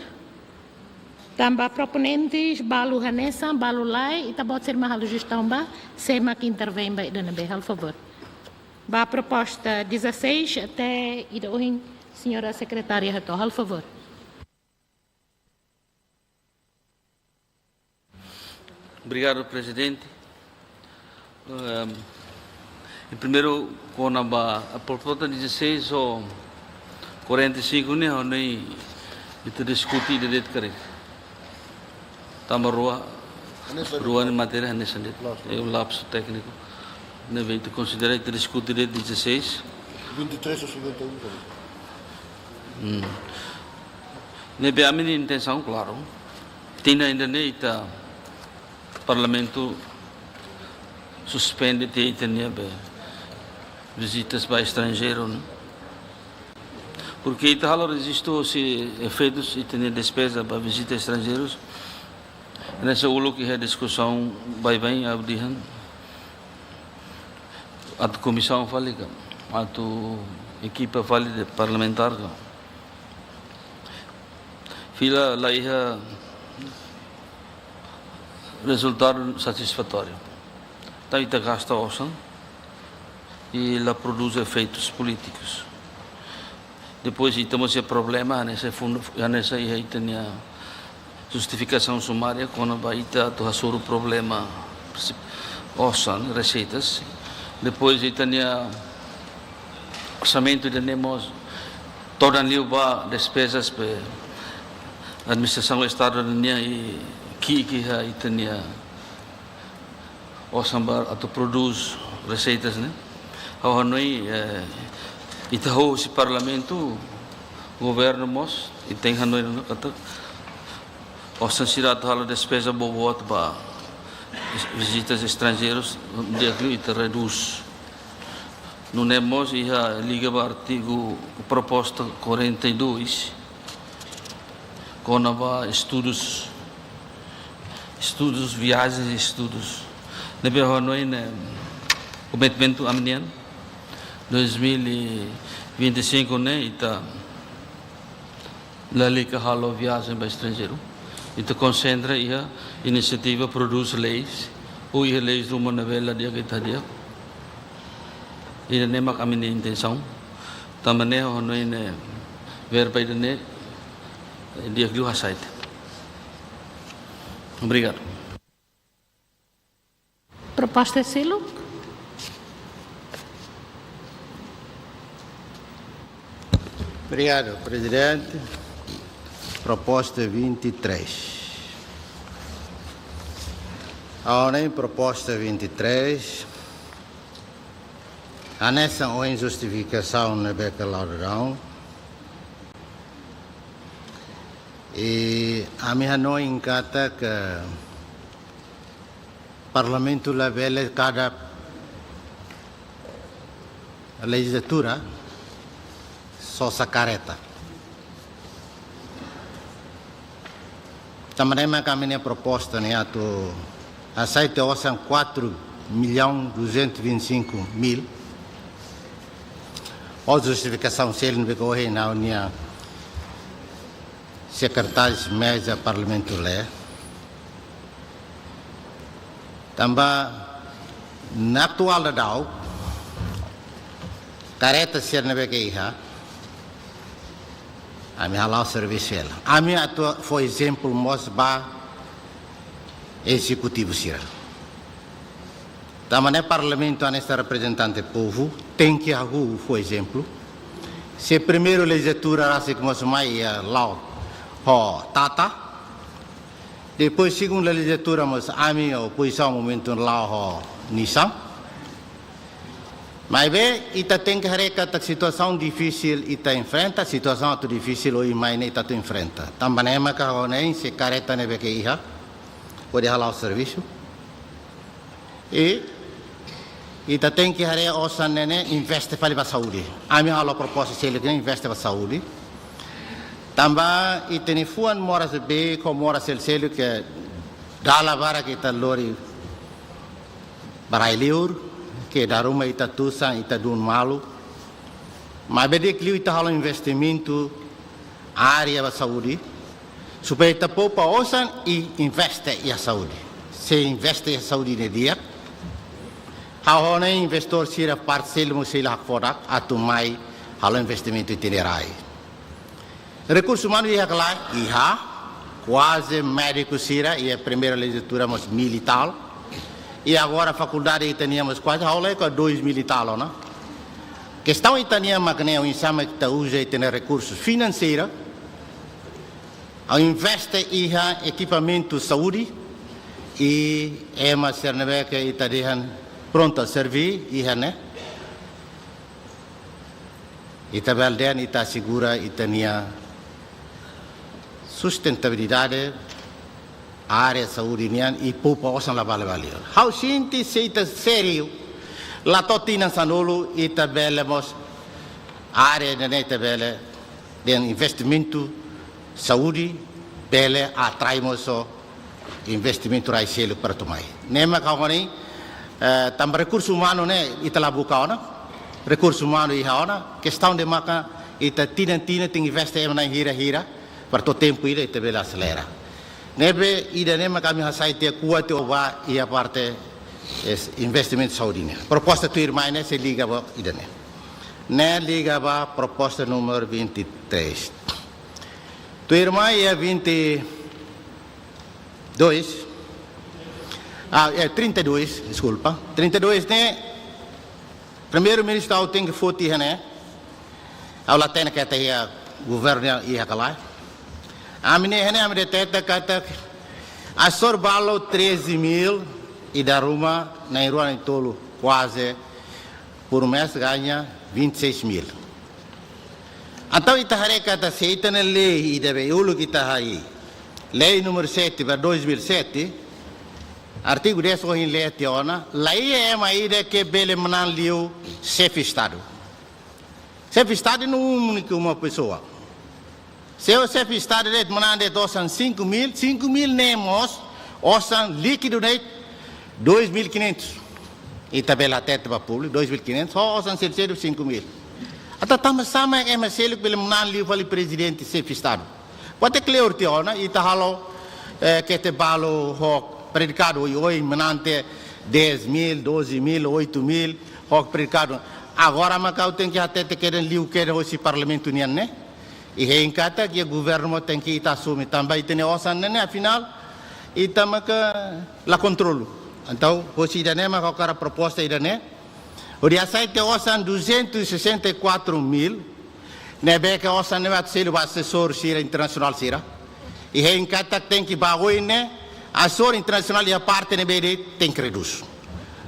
Tanba proponentes balu hanesan, balu lae, ita-boot sira mak halo jestaun ba, sé mak intervein ba ida ne'ebé, halo favór. Ba proposta dezasseis até ida ohin, señora sekretária hato'o, halo favór. Obrigadu, Prezidente. Ehm, em primeiro, kona-ba a proposta dezasseis ou quarenta e cinco, ne'e, ne'e, ita diskute ida de'it karik. Tanba rua, hanesan de'it, rua ne'e matéria hanesan de'it. Lapsu. É um lapso técnico. Ne'ebé ita konsidera, ita diskute de'it dezasseis. Vinte e três ou cinquenta e um, sabe? Hum. Ne'ebé ami-nia intensaun, klaru. Tinan ida-ne'e ita Parlamentu suspende tiha ita-nia be vizitas ba estranjeiru, ne'e? Porque ita halo rejistu hosi efeitus ita-nia despeza ba vizita estranjeirus. Hanesan uluk iha diskusaun baibain ha'u dehan atu komisaun fali ka, atu ekipa fali de parlamentár ka, fila la iha rezultadu satisfatóriu. Entaun ita gasta osan i la prodús efeitus polítikus. Depois ita mós iha problema, hanesan fundu, hanesan iha ita-nia justifikasaun sumária, kona-ba ita atu hasoru problema osan, reseitas, Depois ita-nia orsamentu ida-ne'e mós todan liu ba despezas be administrasaun estadu nian, i ki'ik iha ita-nia osan ba atu prodús reseitas ne'e. Ha'u hanoin, eh, ita hosi parlamentu, governu mós, ita tenke hanoin katak osan sira atu halo despeza boboot ba vizitas estranjeirus, di'ak liu ita redús. Nune'e mós iha liga ba artigu, proposta quarenta e dois, kona-ba estudus, estudus, viagens e estudus. Ne'ebé ha'u hanoin ne'e komitmentu ami-nian, dois mil e vinte e cinco ne'e ita lalika halo viajen ba estranjeiru. Ita konsentra iha inisiativa prodús leis, ou iha leis ruma ne'ebé la di'ak ita hadi'a. Ida-ne'e mak ami-nia intensaun. Tanba ne'e ha'u hanoin ne'e verba ida-ne'e, eh, di'ak liu hasa'e tiha. Obrigadu. Proposta seluk? Obrigadu, Prezidente. Proposta vinte e três. Agora, em proposta vinte e três, hanesan ohin justifikasaun ne'ebé ke la'o daudaun. I ami hanoin katak Parlamentu labele kada lejizlatura sosa kareta. Tanba ne'e mak ami-nia proposta ne'e atu hasa'e tiha osan quatro milhão duzentos e vinte e cinco mil. Ho justifikasaun seluk ne'ebé ke ohin ha'u-nia sekretáriu meza Parlamentu lee. Tanba iha atuál daudaun, kareta sira ne'ebé ke iha, ami hala'o servisu hela. Ami atu fó ezemplu mós ba ezekutivu sira. Tanba ne'e Parlamentu hanesan reprezentante povu tenke hahú fó ezemplu. Se primeiru lejizlatura rasik mós mai iha la'o ho tata. Depois segundu lejizlatura mós ami ho pozisaun momentu la'o ho nisan. Maibé ita tenke haree katak situasaun difisil ita enfrenta, situasaun atu difisil ohin mai ne'e ita atu enfrenta. Tanba ne'e maka ha'u hanoin se kareta ne'ebé ke iha, hodi hala'o servisu. I ita tenke haree osan ne'e ne'e investe fali ba saúde. Ami halo proposta seluk ne'e investe ba saúde. Tanba ita-nia fuan moras beibeik ho moras seluk-seluk ke dala barak ita lori ba rai-liur, ke dala ruma ita tusan, ita duun malu. Maibé di'ak liu ita halo investimentu área ba saúde, supaya ita poupa osan i investe iha saúde. Se investe iha saúde ne'e di'ak, ha'u hanoin investidór sira parte seluk mós sei la hakfodak atu mai halo investimentu iha ita-nia rai. Rekursu umanu iha ka lae? Iha, kuaze médiku sira iha primeira lejizlatura mós mil e tal. I agora fakuldade ita-nian mós kuaze ha'u hanoin ka dois mil e tal ona. Kestaun ita-nian mak ne'e oinsá mak ita uza ita-nia rekursu finanseiru, hodi investe iha ekipamentu saúde, i ema sira ne'ebé ke ita dehan prontu servi iha ne'e. Ita bele dehan ita asegura ita-nia sustentabilidade área saúde nian i poupa osan la bale valór. Ha'u sente se ita sériu, la to'o tinan sanulu ita bele mós área ne'e ita bele dehan investimentu saúde bele atrai mós investimentu rai seluk para atu mai. Ne'e mak ha'u hanoin, eh, tanba rekursu umanu ne'e ita la buka ona, rekursu umanu iha ona, kestaun de'it maka ita tinan-tinan tenke investe ema na'in hira-hira, para to'o tempu ida ita bele aselera. Ne'ebé ida-ne'e mak ami hasa'e tiha kuat tiha ba iha parte, eh, investimentu saúde nian. Proposta tuirmai ne'e sei liga ba ida-ne'e. Ne'e liga ba proposta númeru vinte e três. Tuirmai iha vinte e dois. Ah, é trinta e dois, deskulpa. Trinta e dois ne'e Primeiru-Ministru, ha'u tenke foti iha ne'e. Ha'u la hatene katak iha governu iha ka lae. Ami ne'e iha ne'e ami hatete katak Açores balu treze mil, ida ruma na'in rua na'in tolu, kuaze por mês ganha vinte e seis mil. Entaun ita haree katak se ita-nia lei ida be uluk ita harii, lei númeru sete barra dois mil e sete, artigu dez ohin lee tiha ona, la iha ema ida ke bele manán liu xefe Estadu. Xefe Estadu no úniku uma pessoa. Se o xefe Estadu de'it manán de'it osan cinco mil, cinco mil ne'e mós osan líkidu de'it dois mil e quinhentos. Ita bele hatete ba públiku, dois mil e quinhentos, ho osan seluk-seluk cinco mil. Entaun tanba sá mak ema seluk bele manán liu fali prezidente, xefe Estadu. Buat ne'e kleur tiha ona, ita halo, eh, kete balu ho predikadu oioin, manán de'it dez mil, doze mil, oito mil, ho predikadu. Agora mak ha'u tenke hatete kedan liu kedan hosi Parlamentu nian ne'e. I hein katak governu mós tenke ita asume tanba ita-nia osan ne'e ne'e, afinál, ita maka la kontrolu. Entaun, hosi ida-ne'e mak ha'u hakarak proposta ida-ne'e. Hodi hasai tiha osan duzentos e sessenta e quatro mil, ne'ebé ke osan ne'e atu selu ba asesór sira internasionál sira. I hein katak tenke ba oin ne'e, asesór internasionál iha parte ne'ebé de'it tenke redús.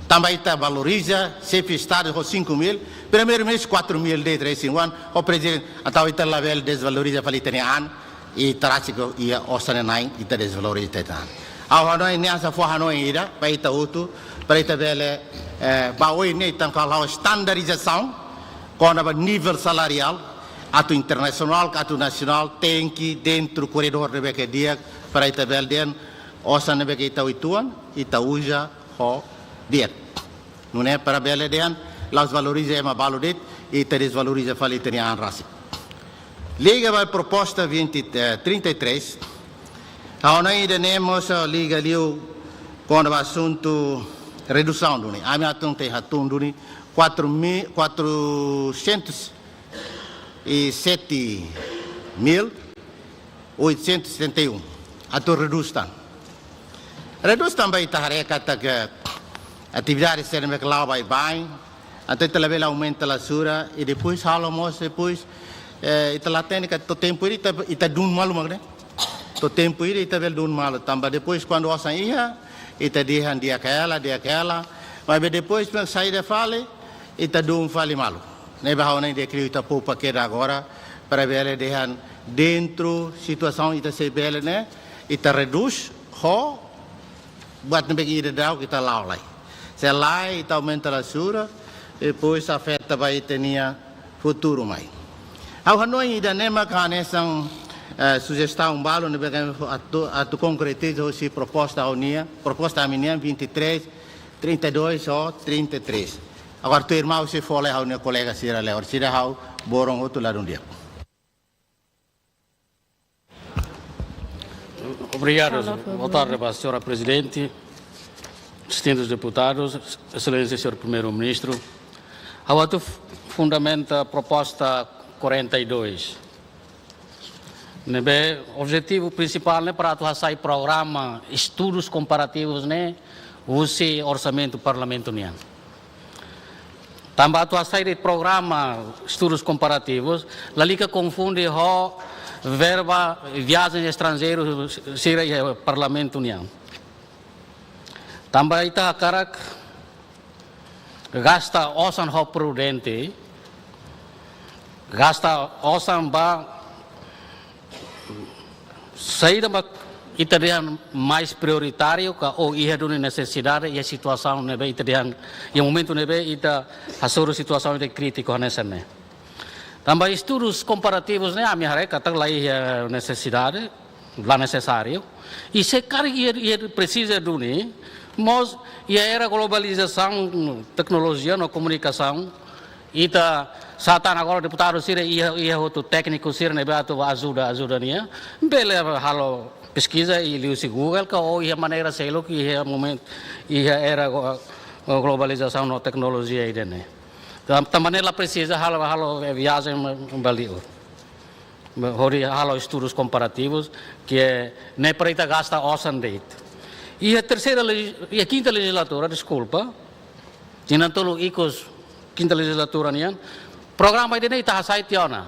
Tanba ita valoriza xefe Estadu ho cinco mil, Primeiru-Ministru quatro mil de'it resin-oan, ho prezidente, entaun ita labele dezvaloriza fali ita-nia an, i ita rasik iha osan na'in ita dezvaloriza ita-nia an. Ha'u hanoin ne'e hanesan fó hanoin ida ba ita hotu, para ita bele, eh, ba oin ne'e ita halo standardizasaun kona-ba nivel salariál, atu internasionál ka atu nasionál, tenke dentru korredór ne'ebé ke di'ak, para ita bele dehan osan ne'ebé ke ita uitoan, ita uza ho di'ak. Nune'e para bele dehan la'ós valoriza ema balu de'it, ita dezvaloriza fali ita-nia an rasik. Liga ba proposta vinte, eh, trinta e três, ha'u hanoin ida-ne'e mós liga liu kona-ba asuntu redusaun duni. Ami hatún tiha hatún duni quatro mil, quatrocentos e sete mil oitocentos e setenta e um. Atu redús tan. Redús tanba ita haree katak atividade sira ne'ebé ke la'o baibain, entaun ita labele aumenta rasura, i depois halo mós, depois, eh, ita la hatene katak to'o tempu ida ita, ita dún malu mak ne'e. To'o tempu ida ita bele dún malu. Tanba depois kuandu osan iha, ita dehan di'ak hela, di'ak hela. Maibé depois mak saida fali, ita dún fali malu. Ne'ebé ha'u hanoin di'ak liu ita poupa kedas agora, para bele dehan dentru situasaun ita sei bele ne'e, ita redús ho buat ne'ebé ke ita daudaun ita la'o lai. Se lae ita aumenta rasura, depois afeta ba ita-nia futuru mai. Ha'u hanoin ida-ne'e mak hanesan, eh, sujestaun balu ne'ebé ke atu, atu konkretiza hosi proposta ha'u-nian, proposta ami-nian vinte e três, trinta e dois ho trinta e três. Agora tuirmai sei fó lai ha'u-nia kolega sira lee, orsida ha'u boron hotu ladún di'ak. Obrigado. Fala, por favor. Boa tarde ba señora Prezidente, distintus deputadus, Exelénsia señór Primeiru-Ministru. Ha'u atu f-, fundamenta proposta quarenta e dois. Ne'ebé objetivu prinsipál ne'e para atu hasai programa estudus komparativus ne'e husi orsamentu Parlamentu nian. Tanba atu hasai de'it programa estudus komparativus, lalika konfunde ho verba viajen estranjeiru sira iha Parlamentu nian. Tanba ita hakarak gasta osan ho prudente, gasta osan ba saida mak ita dehan mais prioritáriu ka ou iha duni nesesidade iha situasaun ne'ebé ita dehan, iha momentu ne'ebé ita hasoru situasaun ida krítiku hanesan ne'e. Tanba estudus komparativus ne'e ami haree katak la iha nesesidade, la nesesáriu. I se karik iha, iha presiza duni, mós iha era globalizasaun, teknolojia no komunikasaun, ita sá tan agora deputadu sira iha, iha hotu tékniku sira ne'ebé atu ajuda, ajuda nia. Bele halo peskiza i liuhusi Google ka ou iha maneira seluk iha momentu, iha era glo-, globalizasaun no teknolojia ida-ne'e. Tan-, tanba ne'e la presiza halo, halo viajen ba liur. Hodi halo estudus komparativus, ke ne'e para ita gasta osan de'it. Iha terseira legi-, iha kinta lejizlatura, deskulpa, tinan tolu ikus kinta lejizlatura nian. Programa ida-ne'e ita hasai tiha ona.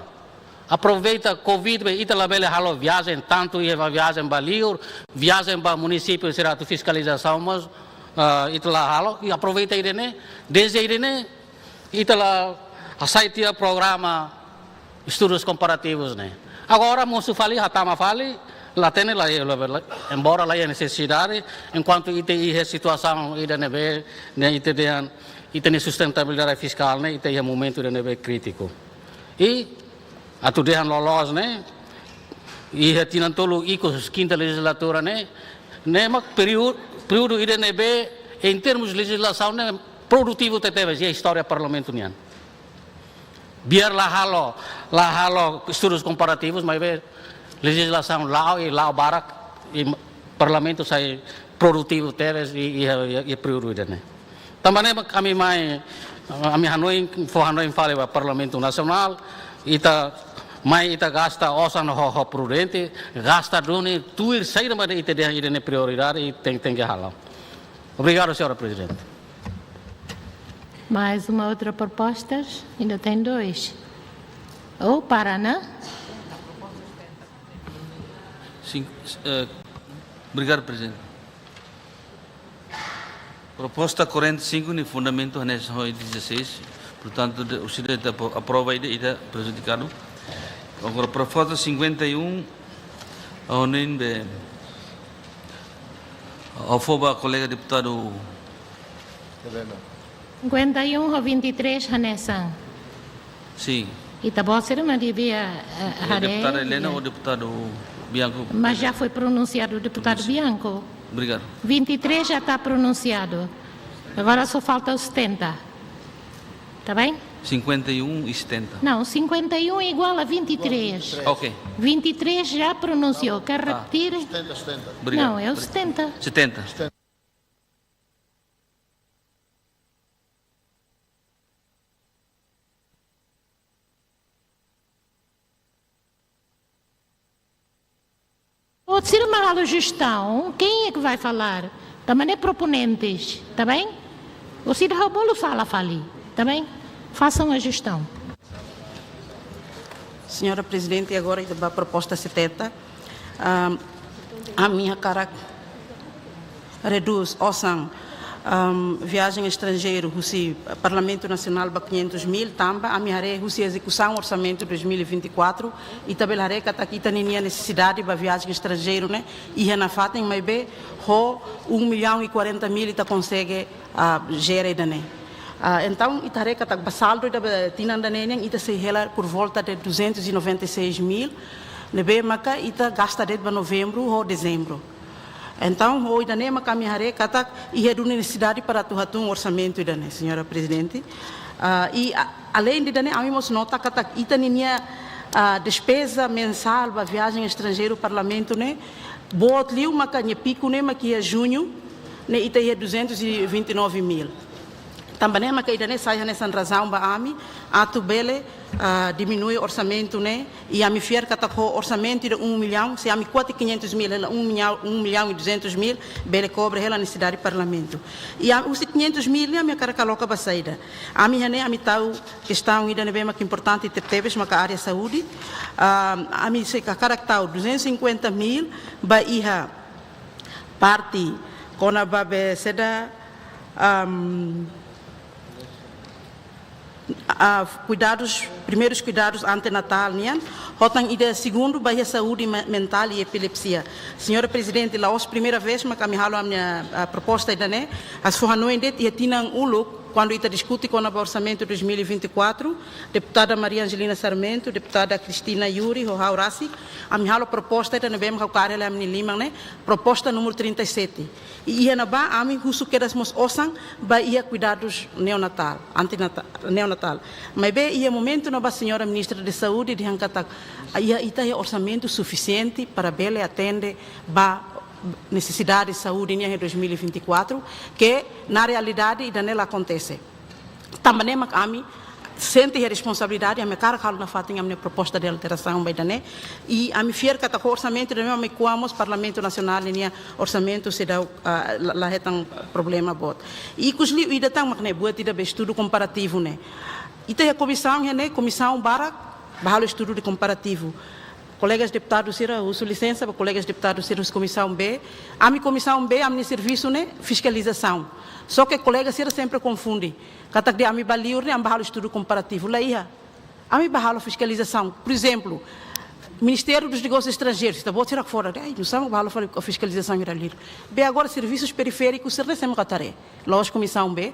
Aproveita covid be ita labele halo viajen tantu, iha ba viajen ba liur, viajen ba munisípiu sira atu fiskalizasaun mós, ah, ita la halo, i aproveita ida-ne'e, dezde ida-ne'e, ita la hasai tiha programa estudus komparativus ne'e. Agora mosu fali, hatama fali, la hatene la, la, la, embora la iha nesesidade, enkuantu ita iha situasaun ida ne'ebé, ne'e ita dehan, ita-nia sustentabilidade fiskál ne'e, ita iha momentu ida ne'ebé krítiku. I atu dehan loloos ne'e, iha tinan tolu ikus kinta lejizlatura ne'e, ne'e mak períodu, períodu ida ne'ebé, em termos de legislação, ne'e produtivu tebetebes iha istória Parlamentu nian. Biar la halo, la halo estudus komparativus, maibé lejizlasaun la'o i la'o barak, i Parlamentu sai produtivu tebes i, i, i, i períodu ida-ne'e. Tanba ne'e ami mai, ami hanoin, fó hanoin fali ba Parlamentu Nasionál, ita mai ita gasta osan ho, ho prudente, gasta duni, tuir saida mak ita dehan ida-ne'e prioridade, i tenke, tenke halo. Obrigadu, señora Prezidente. Mais uma outra proposta? Ainda tem dois. Ou para, né? Sim, eh, obrigadu, Prezidente. Proposta quarenta e cinco nia fundamentu hanesan ho dezasseis, portantu, de, se ita apro-, aprova ida, ita prejudikadu. Agora, proposta cinquenta e um, ha'u hanoin be, ha'u fó ba kolega deputadu Helena. Cinquenta e um ho vinte e três hanesan. Sim. Ita-boot sira mak devia, eh, haree. Deputada Helena ou deputadu Bianco? Mas já foi pronunciado o deputado Bianco. Obrigado. Vinte e três já está pronunciado. Agora só falta o setenta. Tá bem? Cinquenta e um e setenta. Não, cinquenta e um igual a vinte e três. Ok. Vinte e três já pronunciou. Quer repetir? Setenta, setenta. Obrigado. Não, é o setenta. Setenta. Ou se uma sujestão, quem é que vai falar? Também é proponentes, tá bem? Ou se dá o bolo fala fali, tá bem? Façam a gestão. Senhora Presidente, agora ita ba proposta setenta. Ah, ami hakarak redús osan, ahm, viajen estranjeiru husi Parlamentu Nasionál ba quinhentos mil, tanba ami haree husi ezekusaun orsamentu dois mil e vinte e quatro, ita bele haree katak ita ninia nesesidade ba viajen estranjeiru ne'e iha nafatin, maibé ho um milhão e quarenta mil ita konsege, ah, jere ida-ne'e. Ah, entaun, ita haree katak ba saldu ida ba tinan ida-ne'e nian, ita sei hela por volta de duzentos e noventa e seis mil, ne'ebé maka ita gasta de'it ba novembru ho dezembru. Entaun, ho ida-ne'e maka ami haree katak iha duni nesesidade para atu hatún orsamentu ida-ne'e, Senhora Presidente. Ah, i a-, além de ida-ne'e, ami mós nota katak ita ninia, ah, despeza mensál ba viajen estranjeiru Parlamentu ne'e, boot liu maka nia piku ne'e maka iha juñu, ne'e ita iha duzentos e vinte e nove mil. Tanba ne'e maka ida-ne'e sai hanesan razaun ba ami atu bele, ah, diminui orsamentu ne'e, i ami fiar katak ho orsamentu ida um milhão, se ami kuat quinhentos mil, hela um milhão, um milhão e duzentos mil, bele kobre hela nesesidade Parlamentu. I ami, husi quinhentos mil ne'e ami hakarak aloka ba saida? Ami iha ne'e ami tau kestaun ida ne'ebé maka importante tebetebes maka área saúde. Ah, ami sei hakarak tau duzentos e cinquenta mil ba iha parte kona-ba be saida, ahm, ah, kuidadus, primeirus kuidadus antenatál nian, ho tan ida segundu ba iha saúde me-, mentál i epilepsia. Senhora Prezidente, la'ós primeira vez maka ami halo ami-nia, ah, proposta ida-ne'e, hanesan fó hanoin de'it iha tinan uluk, kuandu ita diskute kona-ba orsamentu dois mil e vinte e quatro, deputada Maria Angelina Sarmento, deputada Cristina Yuri, ho ha'u rasik, ami halo proposta ida ne'ebé maka ha'u kaer hela iha ami-nia liman ne'e, proposta númeru trinta e sete. I iha ne'ebá ami husu kedas mós osan ba iha kuidadus neonatál, antenata-, neonatál. Maibé iha momentu ne'ebá Senhora Ministra de Saúde dehan katak, iha, ita iha orsamentu sufisiente para bele atende ba nesesidade saúde nian iha dois mil e vinte e quatro, ke na realidade ida-ne'e la akontese. Tanba ne'e mak ami sente iha responsabilidade, ami hakarak halo nafatin ami-nia proposta de alterasaun ba ida-ne'e. I ami fiar katak ho orsamentu ida-ne'e ami kuamos Parlamentu Nasionál ninia orsamentu seidauk, ah, la, la hetan problema boot. I ikus liu ida tan mak ne'e buat ida be estudu komparativu ne'e. Ita iha komisaun iha ne'e, komisaun barak ba halo estudu de komparativu. Kolegas deputadu sira, husu lisensa ba kolegas deputadu sira husi komisaun B. Ami komisaun B, ami-nia servisu ne'e fiskalizasaun. Só ke kolega sira sempre konfunde. Katak dehan ami ba liur ne'e, ami ba halo estudu komparativu. La iha. Ami ba halo fiskalizasaun. Por ezemplu, Ministériu dos Negósius Estranjeirus, ita-boot sira fora, ai, nusá mak ba halo fa-, fiskalizasaun iha liur. Be agora servisus periféricus sira ne'e sé mak atu haree. La'ós komisaun B.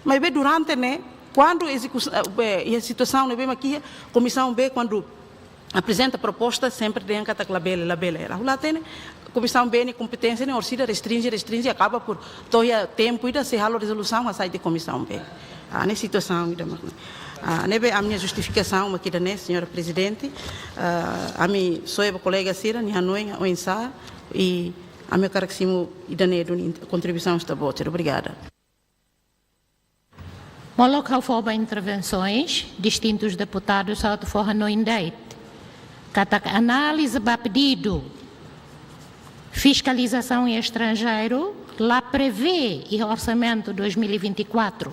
Maibé durante ne'e, kuandu ezekusaun, eh, be, iha situasaun ne'ebé mak iha, komisaun B kuandu aprezenta proposta, sempre dehan katak labele, labele. Ha'u la hatene, komisaun B nia kompeténsia ne'e orsida restrinje, restrinje, akaba por to'o iha tempu ida sei halo rezolusaun, hasai de'it komisaun B. Ah, ne'e situasaun ida mak ne'e. Ah, ne'ebé ami-nia justifikasaun mak ida-ne'e, Señora Prezidente. Ah, ami soe ba kolega sira-nia hanoin oinsá, i ami hakarak simu ida-ne'e duni int-, kontribuisaun ita-boot sira. Obrigada. Molok ha'u fó ba intervensoens, distintus deputadus ha'u atu fó hanoin de'it katak análize ba pedidu fiskalizasaun iha estranjeiru la prevee iha orsamentu dois mil e vinte e quatro.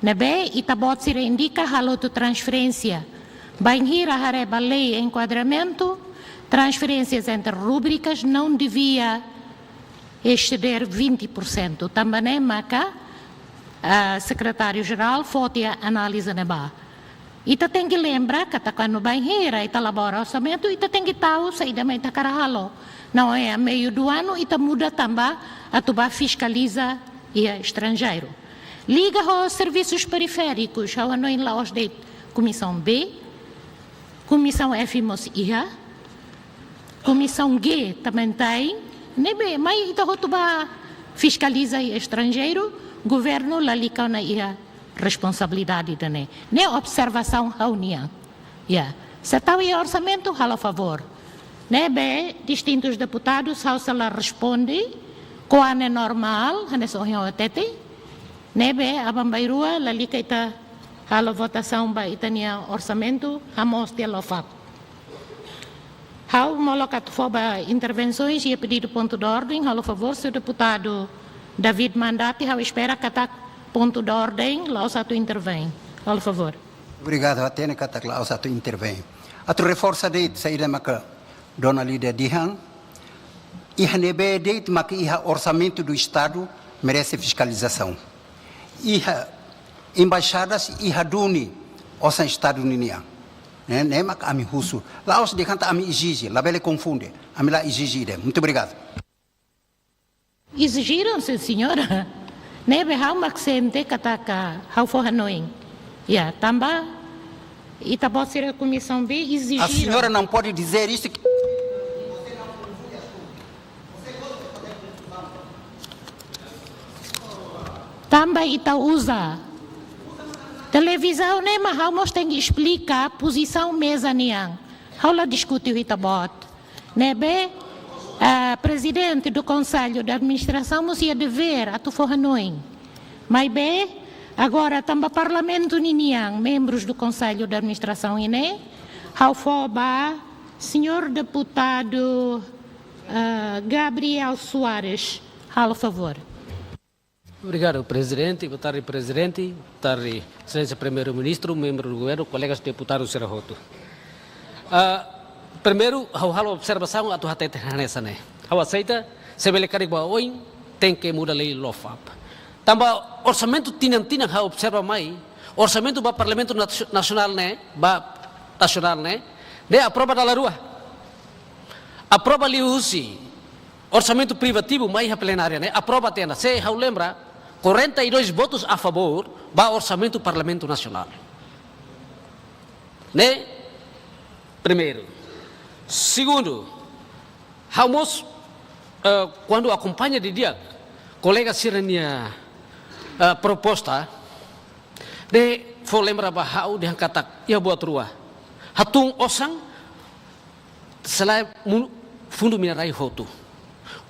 Ne'ebé ita-boot sira indika halo hotu transferénsia. Bainhira haree ba lei enkuadramentu, transferências entre rubricas não devia exceder vinte por cento. Tanba ne'e maka, ah, Sekretáriu-Jerál fó tiha análize ne'ebá. Ita tenke lembra katak kuandu bainhira ita elabora orsamentu, ita tenke tau saida mak ita hakarak halo. Não é a meio do ano ita muda tanba atu ba fiskaliza iha estranjeiru. Liga ho servisus periféricus, ha'u hanoin la'ós de'it komisaun B, komisaun F mós iha, komisaun G também tem, ne'ebé, mai ita hotu ba fiskaliza iha estranjeiru, governu lalika ona iha responsabilidade ida-ne'e. Ne'e observasaun ha'u-nian. Ya. Se tau iha orsamentu, halo favór. Ne'ebé, distintus deputadus, ha'u sei la responde, ko'a ne'e normál, hanesan ohin ha'u hatete. Ne'ebé, aban-bainrua, lalika ita halo votasaun ba ita-nia orsamentu, hamoos tiha LOFAP. Ha'u molok atu fó ba intervensoens iha pedidu pontu de orden, halo favór, señór deputadu David Mandati, ha'u espera katak pontu de orden, la'ós atu intervein. Halo favór. Obrigadu, hatene katak la'ós atu intervein. Atu reforsa de'it saida maka dona Lídia dehan, iha ne'ebé de'it maka iha orsamentu do Estadu merese fiskalizasaun. Iha embaixadas iha duni osan Estadu ninian. Ne'e, ne'e maka ami husu. La'ós dehan katak ami ezije, labele konfunde. Ami la ezije ida. Muito obrigado. Exijiram, sim, senhora. Ne'ebé ha'u mak sente katak ha'u fó hanoin. Ya, tanba ita-boot sira komisaun B exijiram. A senhora não pode dizer isto que Tanba ita uza televizaun ne'e mak ha'u mós tenke esplika pozisaun meza nian. Ha'u la diskute ho ita-boot. Ne'ebé, ah, prezidente do Conselho de Administração mós iha devér atu fó hanoin. Maibé, agora tanba Parlamentu ninian, membrus do Conselho de Administração iha ne'e, ha'u fó ba señór deputadu, ah, Gabriel Soares. Halo favór. Obrigadu, Prezidente. Boa tarde, Prezidente. Boa tarde, Exelénsia Primeiru-Ministru, membru do Governu, kolegas deputadus sira hotu. Ah, primeiru, ha'u halo observasaun atu hatete hanesan ne'e. Ha'u aseita, se bele karik ba oin, tenke muda lei LOFAP. Tanba orsamentu tinan-tinan ha'u observa mai, orsamentu ba Parlamentu Nat-, Nasionál ne'e, ba nasionál ne'e, ne'e aprova dala rua. Aprova liuhusi orsamentu privativu mai iha plenária ne'e, aprova tiha ona, se ha'u lembra, quarenta e dois votos a favor ba orsamentu Parlamentu Nasionál. Ne'e primeiru. Segundu, ha'u mós, eh, kuandu akompaña didi'ak kolega sira-nia, eh, proposta, ne'e fó lembra ba ha'u dehan katak iha buat rua. Hatún osan, selae mun-, fundu mina-rai hotu.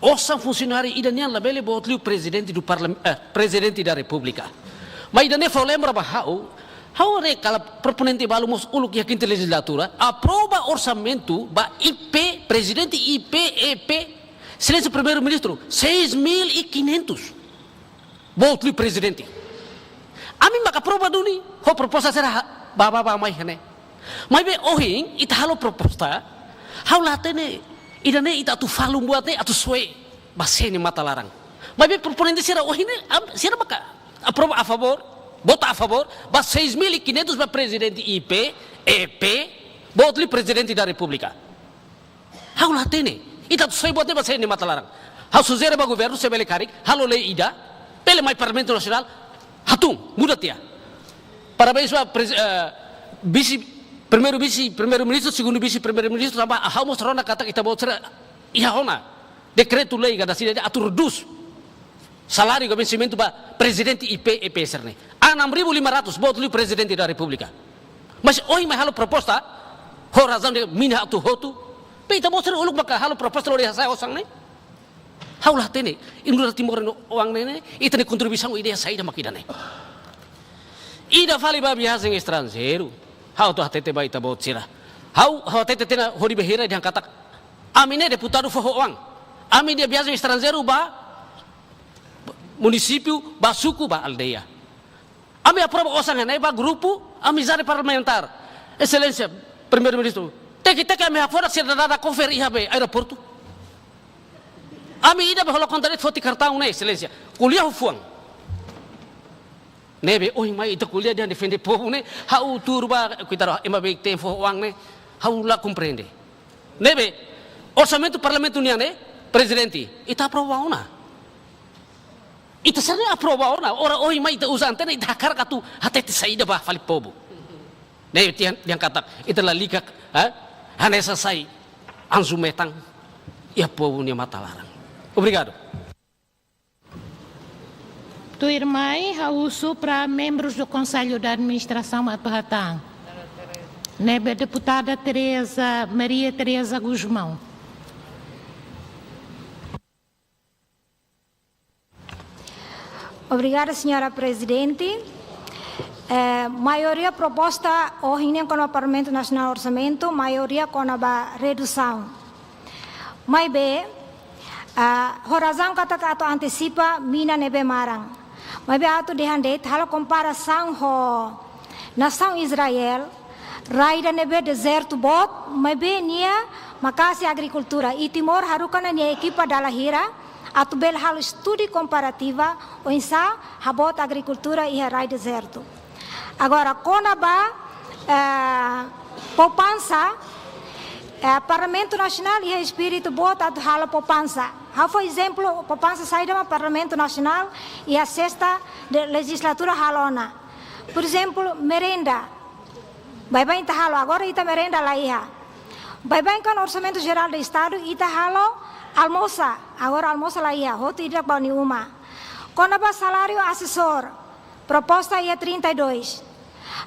Osan funsionáriu ida nian labele boot liu Prezidente do Parlam-, eh, Prezidente da Repúblika. Maibé ida-ne'e fó lembra ba ha'u, Ha'u haree katak proponente balu mós uluk iha kinta lejizlatura aprova orsamentu ba I P, prezidente I P, E P, Exelénsia Primeiru-Ministru, seis mil e quinhentos. Boot liu prezidente. Ami maka aprova duni, ho proposta sira ha-, ba, ba, ba, mai iha ne'e. Maibé ohin, ita halo proposta, ha'u la hatene, ida-ne'e ita atu falun buat ne'e, atu soe ba sé nia matan laran. Maibé proponente sira ohin ne'e, am-, sira maka aprova a favor, vota a favor, ba seis mil e quinhentos ba prezidente I P, E P, boot liu Prezidente da Repúblika. Ha'u la hatene, ita atu soe buat ne'e ba sé nia matan laran. Ha'u sujere ba governu, se bele karik, halo lei ida, bele mai Parlamentu Nasionál, hatun, muda tiha. Parabéns ba prez-, eh, vise, primeiru vise, primeiru-ministru, segundu vise, primeiru-ministru, tanba ha'u mós rona katak ita-boot sira iha ona dekretu-lei ka dala ida atu redús saláriu ka vensimentu ba prezidente I P, E P sira-ne'e. Enam ribu lima ratus, boot liu Prezidente da Repúblika. Mas ohin mai halo proposta, ho razaun dehan mina atu hotu. Be ita-boot sira uluk maka halo proposta lori hasa'e osan ne'e. Ha'u la hatene, industria Timor nia oan ne'e, ita-nia kontribuisaun ida-ne'e saida mak ida-ne'e. Ida fali ba viajen estranjeiru. Ha'u atu hatete ba ita-boot sira. Ha'u, ha'u hatete tiha ona hodi bainhira dehan katak ami ne'e deputadu fó ho oan. Ami dehan viajen estranjeiru ba munisípiu, ba suku, ba aldeia. Ami aprova osan ne'e ba grupu Amizade Parlamentár. Exelénsia Primeiru-Ministru, teki-teki ami hakfodak sira dada kofre iha be aeroportu. Ami ida be hola kontra de'it foti kartaun ne'e, Exelénsia. Ko'alia ho fuan. Ne'ebé ohin mai ita ko'alia dehan defende povu ne'e, ha'u tuur ba, kuitara ema be tem fó oan ne'e, ha'u la komprende. Ne'ebé orsamentu Parlamentu nian ne'e, Prezidente, ita aprova ona. Ita sira-ne'e aprova ona, ora ohin mai ita uza antena, ita hakarak atu hatete saida ba fali povu. Ne'e tiha ona dehan katak, ita lalika, eh, hanesan sai anju metan iha povu nia matan laran. Obrigadu. Tuirmai, ha'u husu para membrus do Konsellu de Administrasaun atu hatán. Ne'ebé deputada Teresa, Maria Teresa Gusmão. Obrigada, señora Prezidente. Eh, maioria proposta ohin ne'e kona-ba Parlamentu Nasionál Orsamentu, maioria kona-ba redusaun. Maibé, ah, ho razaun katak atu antesipa mina ne'ebé maran. Maibé atu dehan de'it, halo komparasaun ho nasaun Israel, rai ida ne'ebé dezertu boot, maibé nia maka'as iha agrikultura. I Timor haruka ona nia ekipa dala hira, atu bele halo estudu komparativa, oinsá haboot agrikultura iha rai dezertu. Agora, kona-ba, eh, poupansa, eh, Parlamentu Nasionál iha espíritu boot atu halo poupansa. Ha'u fó ezemplu, poupansa saida mak Parlamentu Nasionál iha sesta de lejizlatura halo ona. Por ezemplu, merenda. Baibain ita halo, agora ita merenda la iha. Baibain kan Orsamentu Jerál do Estadu ita halo almosa, agora almosa la iha, hotu ida ba nia uma. Kona-ba saláriu asesór, proposta iha trinta e dois.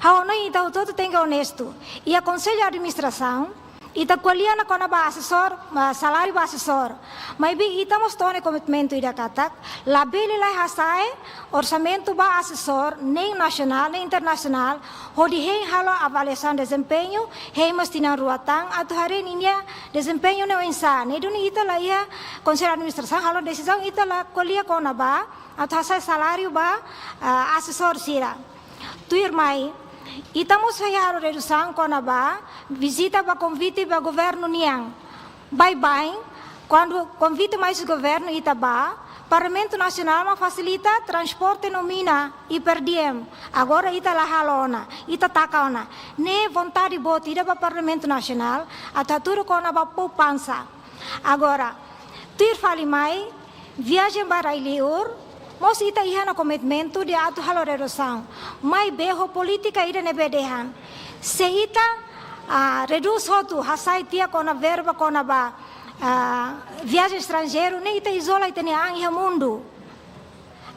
Ha'u hanoin ita hotu-hotu tenke onestu. Iha Konsellu Administrasaun, ita ko'alia ona kona-ba asesór, ah, saláriu ba asesór. Maibé ita mós tau ona komitmentu ida katak, labele la hasa'e orsamentu ba asesór, nein nasionál, nein internasionál, hodi hein halo avaliasaun dezempeñu, hein mós tinan rua tan, atu haree ninia dezempeñu ne'e oinsá. Ne'e duni ita la iha Konsellu Administrasaun halo desizaun, ita la ko'alia kona-ba atu hasa'e saláriu ba, ah, asesór sira. Tuirmai, ita mós sei halo redusaun kona-ba vizita ba konvite ba governu nian. Baibain, kuandu konvite mai husi governu ita bá, Parlamentu Nasionál mak fasilita transporte no mina i per diem. Agora ita la halo ona, ita taka ona. Ne'e vontade boot ida ba Parlamentu Nasionál, atu hatudu kona-ba poupansa. Agora, tuir fali mai, viajen ba rai-liur, mós ita iha ona komitmentu de atu halo redusaun. Maibé ho polítika ida ne'ebé dehan. Se ita, ah, redús hotu, hasai tiha kona verba kona-ba, ah, viajen estranjeiru, ne'e ita izola ita-nia an iha mundu.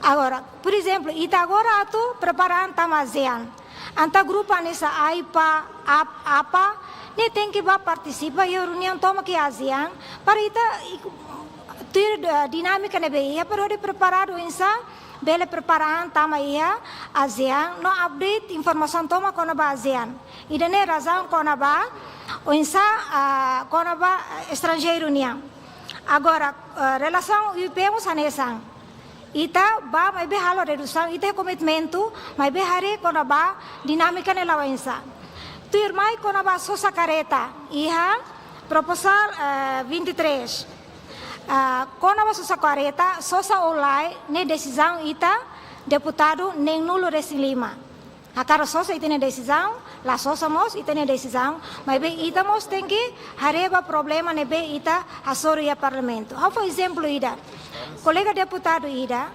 Agora, por ezemplu, ita agora atu prepara an tama ASEAN. Entaun grupu hanesan AIPA, AP, APA, Ne'e tenke bá partisipa iha reuniaun tomak iha ASEAN, para ita iku-, tuir, eh, dinámika ne'ebé iha, para hodi preparadu oinsá bele prepara an tama iha ASEAN, no update informasaun tomak kona-ba ASEAN. Ida-ne'e razaun kona-ba oinsá, ah, kona-ba, eh, estranjeiru nian. Agora, eh, relasaun UIP mós hanesan. Ita bá maibé halo redusaun, ita komitmentu, maibé haree kona-ba dinámika ne'e la'o oinsá. Tuirmai kona-ba sosa kareta, iha proposal, eh, vinte e três. Ah, kona-ba sosa kareta, sosa ou lae, ne'e desizaun ita deputadu neen-nulu resin lima. Hakarak sosa ita-nia desizaun, la sosa mós ita-nia desizaun, maibé ita mós tenke haree ba problema ne'ebé ita hasoru iha parlamentu. Ha'u fó ezemplu ida. Kolega deputadu ida,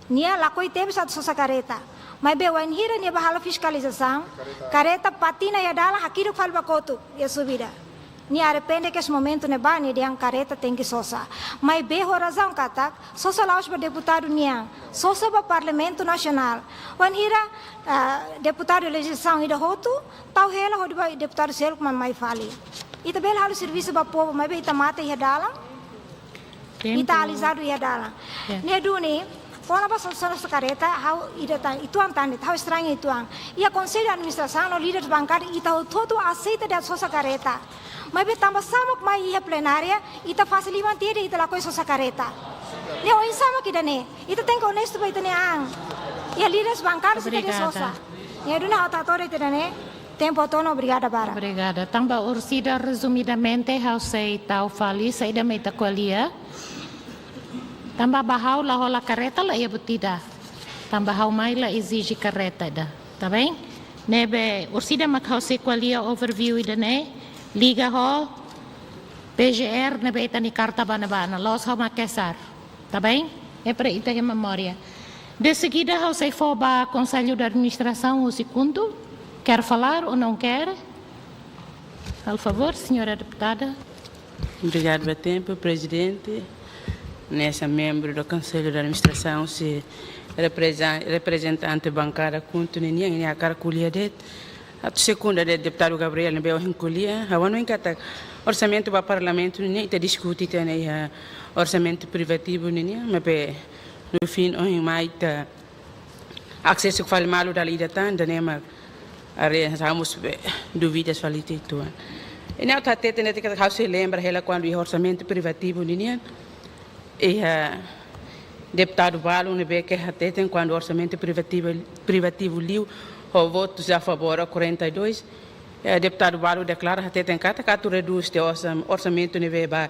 nia lakohi tebes atu sosa kareta. Maibé wainhira nia bá halo fiskalizasaun, kareta patina iha dalan, hakiduk fali ba kotuk iha subida. Nia arrepende kedas momentu ne'ebá, nia dehan kareta tenke sosa. Maibé ho razaun katak, sosa la'ós ba deputadu nian, sosa ba Parlamentu Nasionál. Wainhira, ah, deputadu eleisaun ida hotu, tau hela hodi ba deputadu seluk mak mai fali. Ita bele halo servisu ba povu, maibé ita mate iha dalan, Tempu. Ita alizadu iha dalan. Ya. Ne'e duni, kona-ba sosa kareta, ha'u ida tan, uitoan tan, ha'u estranha uitoan. Iha Konsellu Administrasaun no líderes bankada, ita hotu-hotu aseita de'it sosa kareta. Maibé tanba sá mak mai iha plenária, ita fase liman tiha de'it, ita lakohi sosa kareta. Ne'e oinsá mak ida-ne'e, ita tenke onestu ba ita-nia an. Iha líderes bankada, ita de'it Obrigada. sosa. Ne'e duni ha'u hato'o de'it ida-ne'e. Tempu hotu ona, obrigada barak. Obrigada. Tanba orsida resumidamente, ha'u sei tau fali, saida mak ita ko'alia. Tanba ba ha'u la hola kareta la iha buat ida. Tanba ha'u mai la ezije kareta ida. Tá bem? Ne'ebé orsida mak ha'u sei ko'alia overview ida-ne'e, liga ho PGR ne'ebé ita-nia karta bá ne'ebá, la'ós ha'u mak kesar. Tá bem? É para ita iha memória. De seguida, ha'u sei fó ba Konsellu de Administrasaun husi KHUNTO. Quer falar ou não quer? Por favor, senhora deputada. Obrigado ba tempu, prezidente. Hanesan membru do Konsellu de Administrasaun, se repreza-, reprezentante bankada KHUNTO ninian, nia hakarak ko'alia de'it. Atu sekunda de'it deputadu Gabriel ne'ebé ohin ko'alia, ha'u hanoin katak orsamentu ba parlamentu ninian ita diskute tiha ona iha orsamentu privativu ninian, maibé no fim ohin mai ita asesu fali malu dala ida tan, ida-ne'e mak haree ha'u mós be dúvidas fali tiha uitoan. Ne'e atu hateten de'it katak ha'u sei lembra hela kuandu iha orsamentu privativu ninian, iha deputadu balu ne'ebé ke hateten kuandu orsamentu privativu, privativu liu ho votus a favór quarenta e dois, eh, deputadu balu deklara hateten katak atu redús tiha orsam-, orsamentu ne'ebé ba,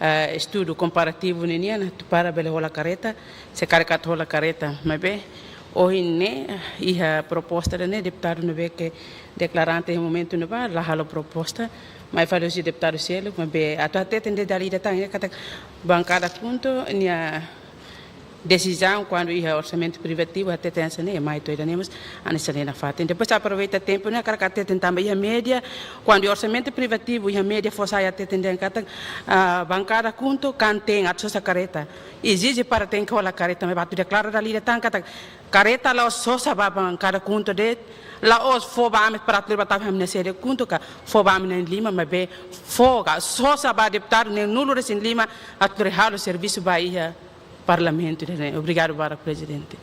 eh, estudu komparativu ninian atu para bele hola kareta, se karik atu hola kareta. Maibé ohin ne'e iha proposta ida-ne'e, deputadu ne'ebé ke deklarante iha momentu ne'ebá la halo proposta, mai fali husi deputadu seluk, maibé atu hateten de'it dala ida tan, iha katak bankada KHUNTO nia desizaun kuandu iha orsamentu privativu hateten hanesan ne'e, mai to'o ida-ne'e mós hanesan ne'e nafatin. Depois aproveita tempu ne'e, hakarak hateten tanba iha média, kuandu orsamentu privativu iha média fó sai hateten dehan katak, ah, bankada KHUNTO kan te'in atu sosa kareta. Ezije para tenke hola kareta, maibé atu deklara dala ida tan katak kareta la'ós sosa ba bankada KHUNTO de'it, la'ós fó ba ami para atu lori ba tau iha ami-nia sede KHUNTO ka fó ba ami na'in-lima, maibé fó ka sosa ba deputadu neen-nulu resin lima atu lori halo servisu ba iha parlamentu ida-ne'e. Obrigadu barak, prezidente.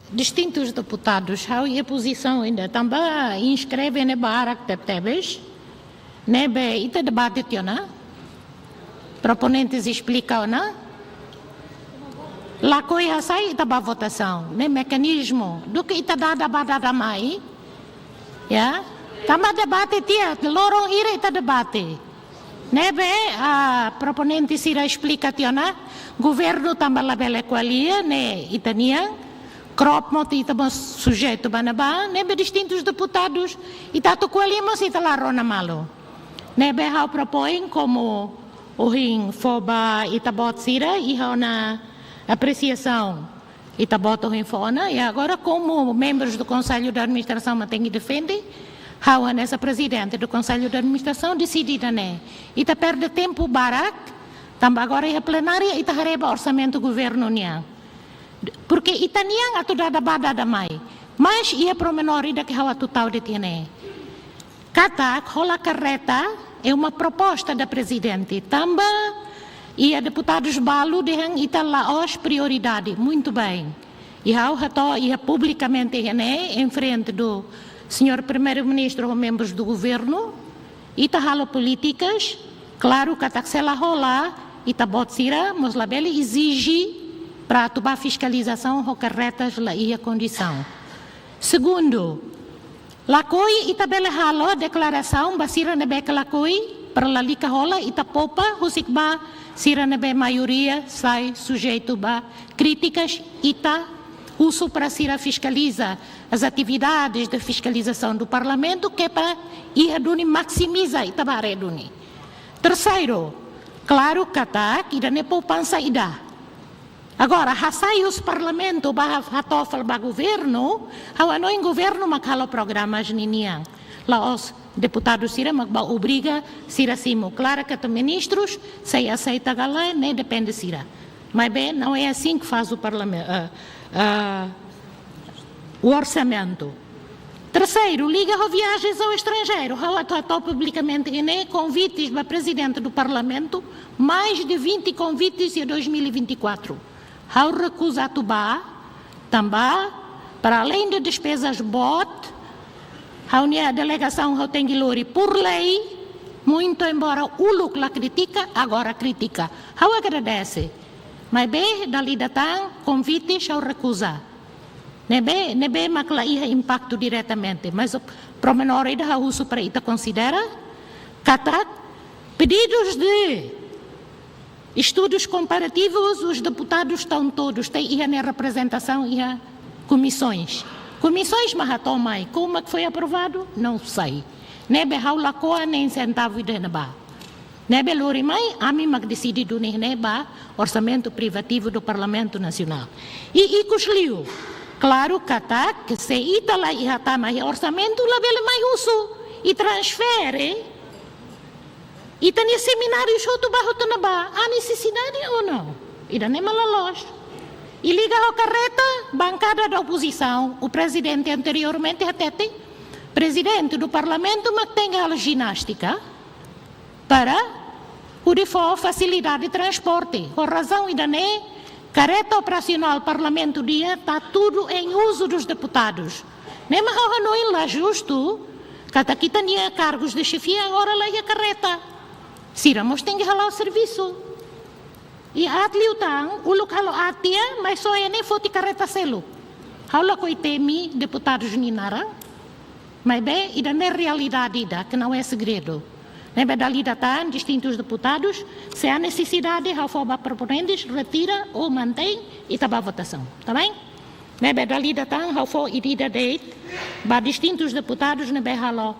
Distintus deputadus, ha'u iha pozisaun ida tanba inskreve ne'e barak tebetebes. Ne'ebé ita debate tiha ona. Proponentes esplika ona. Lakohi hasai ita bá votasaun. Ne'e mekanizmu. Duké ita dada bá dada mai. Ya. Tanba debate tiha, loron hira ita debate. Ne'ebé, ah, proponente sira esplika tiha ona, governu tanba labele ko'alia, ne'e ita-nian, KROP mós ita mós sujeitu ba ne'ebá, ne'ebé distintus deputadus, ita atu ko'alia mós ita la rona malu. Ne'ebé ha'u propoin komu ohin fó ba ita-boot sira, iha ona apresiasaun. Ita-boot ohin fó ona, i agora komu membrus do Konsellu de Administrasaun mak tenke defende, ha'u hanesan prezidente do Konsellu de Administrasaun deside ida-ne'e. Ita perde tempu barak, tanba agora iha plenária ita haree ba orsamentu governu nian. Porke ita-nian atu dada bá dada mai. Mas iha pormenór ida ke ha'u atu tau de'it iha ne'e. Katak hola karreta é uma proposta da Presidente. Tanba iha deputadus balu dehan ita la'ós prioridade. Muito bem. I ha'u hato'o iha publikamente iha ne'e, em frente do senhor Primeiro-Ministro ho membros do governo, ita halo polítikas, klaru katak se la hola, ita-boot sira mós labele ezije para atu bá fiskalizasaun ho karretas la iha kondisaun. Segundu, lakohi ita bele halo deklarasaun ba sira ne'ebé ke lakohi, para lalika hola, ita poupa, husik ba sira ne'ebé maioria sai sujeitu ba krítikas, ita husu para sira fiskaliza as atividades de fiscalização do Parlamento, ke para iha duni maksimiza ita-boot haree duni. Terseiru, klaru katak ida-ne'e poupansa ida. Agora, hasai husi Parlamentu bá ha-, hato'o fali ba governu, ha'u hanoin governu mak halo programas ninian. La'ós deputadu sira mak bá obriga sira simu. Klaru katak ministrus sei aseita ka lae, ne'e depende sira. Maibé não é assim que faz o parlamento, ah, ah, o orçamento. Terseiru, liga ho viagens ao estrangeiro. Ha'u atu hato'o publikamente iha ne'e konvites ba Presidente do Parlamento, mais de vinte convites em dois mil e vinte e quatro. Ha'u rekuza atu bá, tanba, para além de despesas boot, ha'u-nia delegasaun ha'u tenke lori por lei, muito embora uluk la kritika, agora kritika. Ha'u agradese. Maibé, dala ida tan, konvites ha'u rekuza. Ne'ebé, ne'ebé mak la iha impaktu diretamente, mas pormenór ida ha'u husu para ita konsidera, katak pedidos de estudos comparativos, os deputados estão todos, tem iha ne'e representação iha comissões. Comissões mak hato'o mai, como é que foi aprovado? Não sei. Ne'ebé ha'u lakohi nem centavo ida ne'ebá. Ne'ebé lori mai, ami mak deside duni ne'e ba orsamentu privativu do Parlamentu Nasionál. I ikus liu, klaru katak se ita la iha tama iha orsamentu labele mai husu, i transfere, ita-nia semináriu hotu ba hotu ne'ebá, há necessidade ou não? Ida-ne'e mak la loos. I liga ho karreta, bankada da opozisaun, o presidente anteriormente hatete, Presidente do Parlamento mak tenke halo ginástika para hodi fó fasilidade de transporte. Ho razaun ida-ne'e, karreta operasionál Parlamentu nian, tá tudo em uso dos deputados. Ne'e mak ha'u hanoin la justu, katak ita-nia kargos de chefia agora la iha karreta. Sira mós tenke hala'o servisu. I aat liután, uluk halo aat tiha, mas só iha ne'e foti karreta seluk. Ha'u lakohi temi deputadus nia naran, maibé ida-ne'e realidade ida, que não é segredo. Ne'ebé dala ida tan, distintus deputadus, se há necessidade, ha'u fó ba proponentes, retira ou mantém, ita bá votasaun. Tá bem? Ne'ebé dala ida tan, ha'u fó ida-idak de'it ba distintus deputadus ne'ebé halo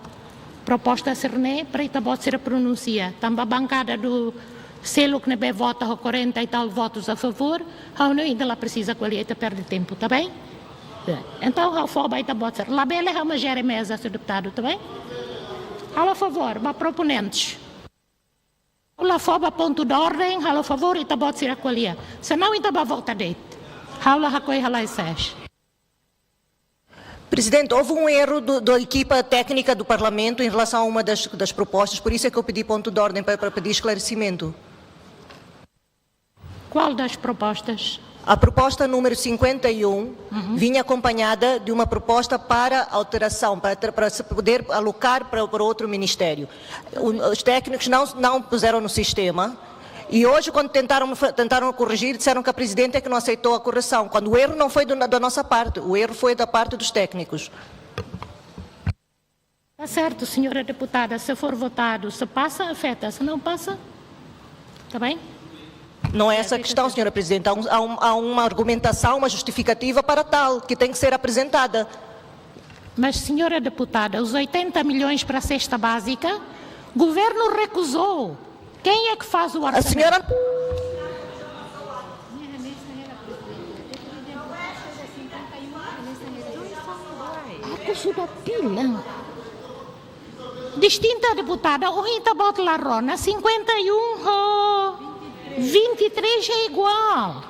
proposta sira-ne'e para ita-boot sira pronunsia. Tanba bankada do seluk ne'ebé vota ho quarenta e tal votos a favor, ha'u hanoin ita la presiza ko'alia, ita perde tempu, tá bem? Entaun, ha'u fó ba ita-boot sira. Labele ha'u mak jere meza, señór deputadu, tá bem? Halo favór, ba proponentes. Ha'u la fó ba pontu de orden, halo favór, ita-boot sira ko'alia. Senão, ita bá vota de'it. Ha'u la hakoi halai ses. Presidente, houve um erro do, da equipa técnica do Parlamento em relação a uma das, das propostas, por isso é que eu pedi ponto de ordem para, para pedir esclarecimento. Qual das propostas? A proposta número cinquenta e um Uhum. vinha acompanhada de uma proposta para alteração, para, tra- para se poder alocar para, para outro ministério. O- os técnicos não, não puseram no sistema. E hoje, quando tentaram, fa- tentaram corrigir, disseram que a presidente é que não aceitou a correção, quando o erro não foi do- da nossa parte, o erro foi da parte dos técnicos. Tá certo, senhora deputada, se for votado, se passa, afeta, se não passa, tá bem? Não é essa a questão, senhora Presidente. Há, um- há um- há uma argumentação, uma justificativa para tal, que tem que ser apresentada. Mas, senhora deputada, os oitenta milhões para a cesta básica, o governo recusou. Quem é que faz o A orçamento? senhora. Aku sudah bilang. Distinta deputada, ohin ita-boot la rona, cinquenta e um ho vinte e três é igual.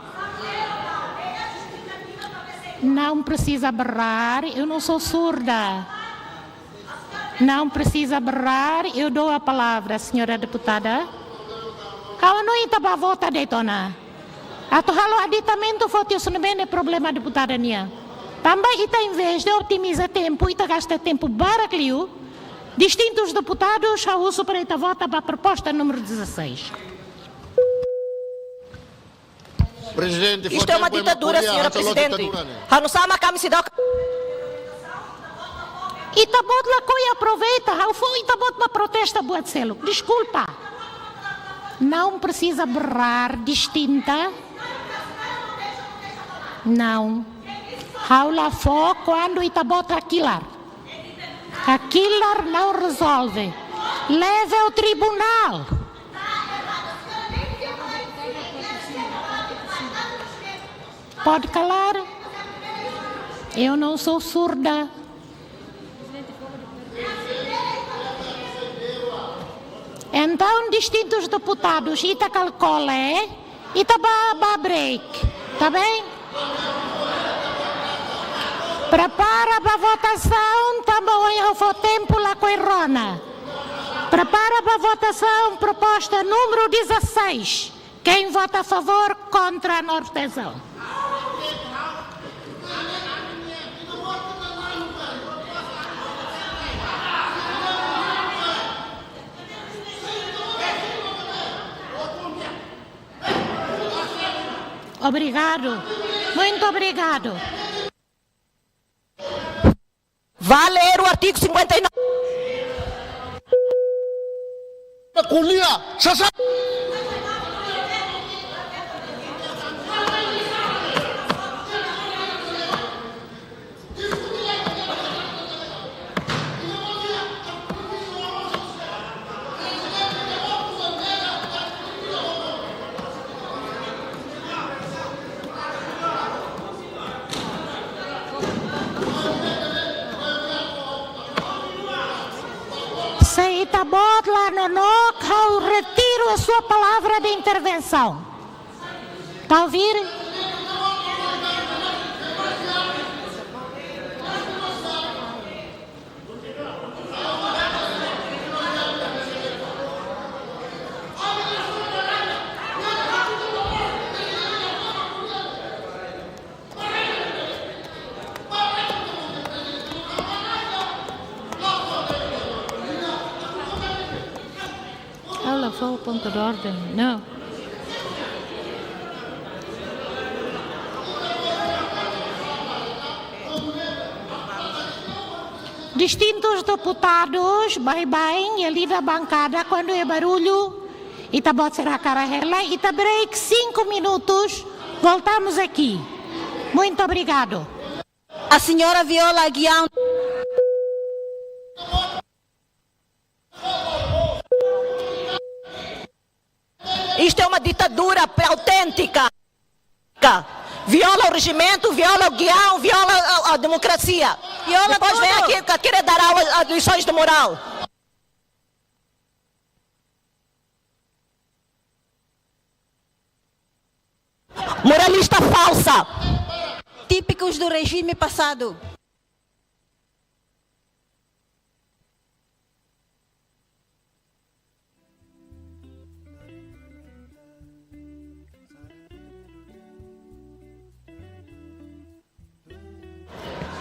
Não precisa berrar, eu não sou surda. Não precisa berrar, eu dou a palavra, senhora deputada. Ha'u hanoin ita bá vota de'it ona. Atu halo aditamentu foti husi ne'ebé ne'e problema deputada nian. Tanba ita, em vez de otimiza tempu, ita gasta tempu barak liu. Distintus deputadus, ha'u husu para ita vota ba proposta númeru dezasseis. Prezidente, isto é uma ditadura, senhora Presidente. Ha'u nusá mak ami seidauk. Ita-boot lakohi aproveita, ha'u fó ita-boot mak protesta buat seluk. Deskulpa. Não precisa berrar distinta. Não. Ha'u la fó kuandu ita-boot hakilar. Hakilar não resolve. Leve ao tribunal. Pode calar. Eu não sou surda. Entaun, distintus deputadus, ita kalkole, ita bá, bá break, tá bem? Prepara ba votasaun, tanba ohin ha'u fó tempu lakohi rona. Prepara ba votasaun, proposta númeru dezasseis. Quem vota a favor, kontra normalizasaun. Obrigado. Muito obrigado. Vá ler o artigo cinquenta e nove. Ko'alia, sasa. Se ita-boot la nonook, ha'u retiro a sua palavra de intervenção. Tá ouvir? Ha'u la fó pontu de orden, não. Distintus deputadus, baibain, iha lidan bankada, kuandu iha barullu, ita-boot sira hakarak hela, ita break cinco minutos, voltamos aqui. Muito obrigado. A senhora Viola Aguião. Isto é uma ditadura autêntica. Viola o regimento, viola o guião, viola a, a democracia. Viola tudo. Depois vem aqui que querer dar aula, a lições de moral. Moralista falsa. Típicos do regime passado.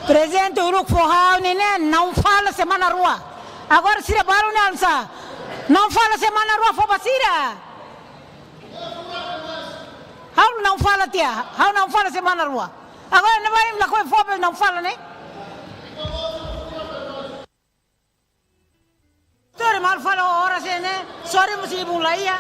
Prezidente Uruk fó ha'u ne'e, ne'e, não fala semana rua. Agora sira balu ne'e alsa. Não fala semana rua, fó ba sira. Ha'u não fala tiha, ha'u não fala semana rua. Agora ne'e vai, la koi fó ba, não fala, né? Sorry, mal fala oras ne'e, sorry, musi bun la iha.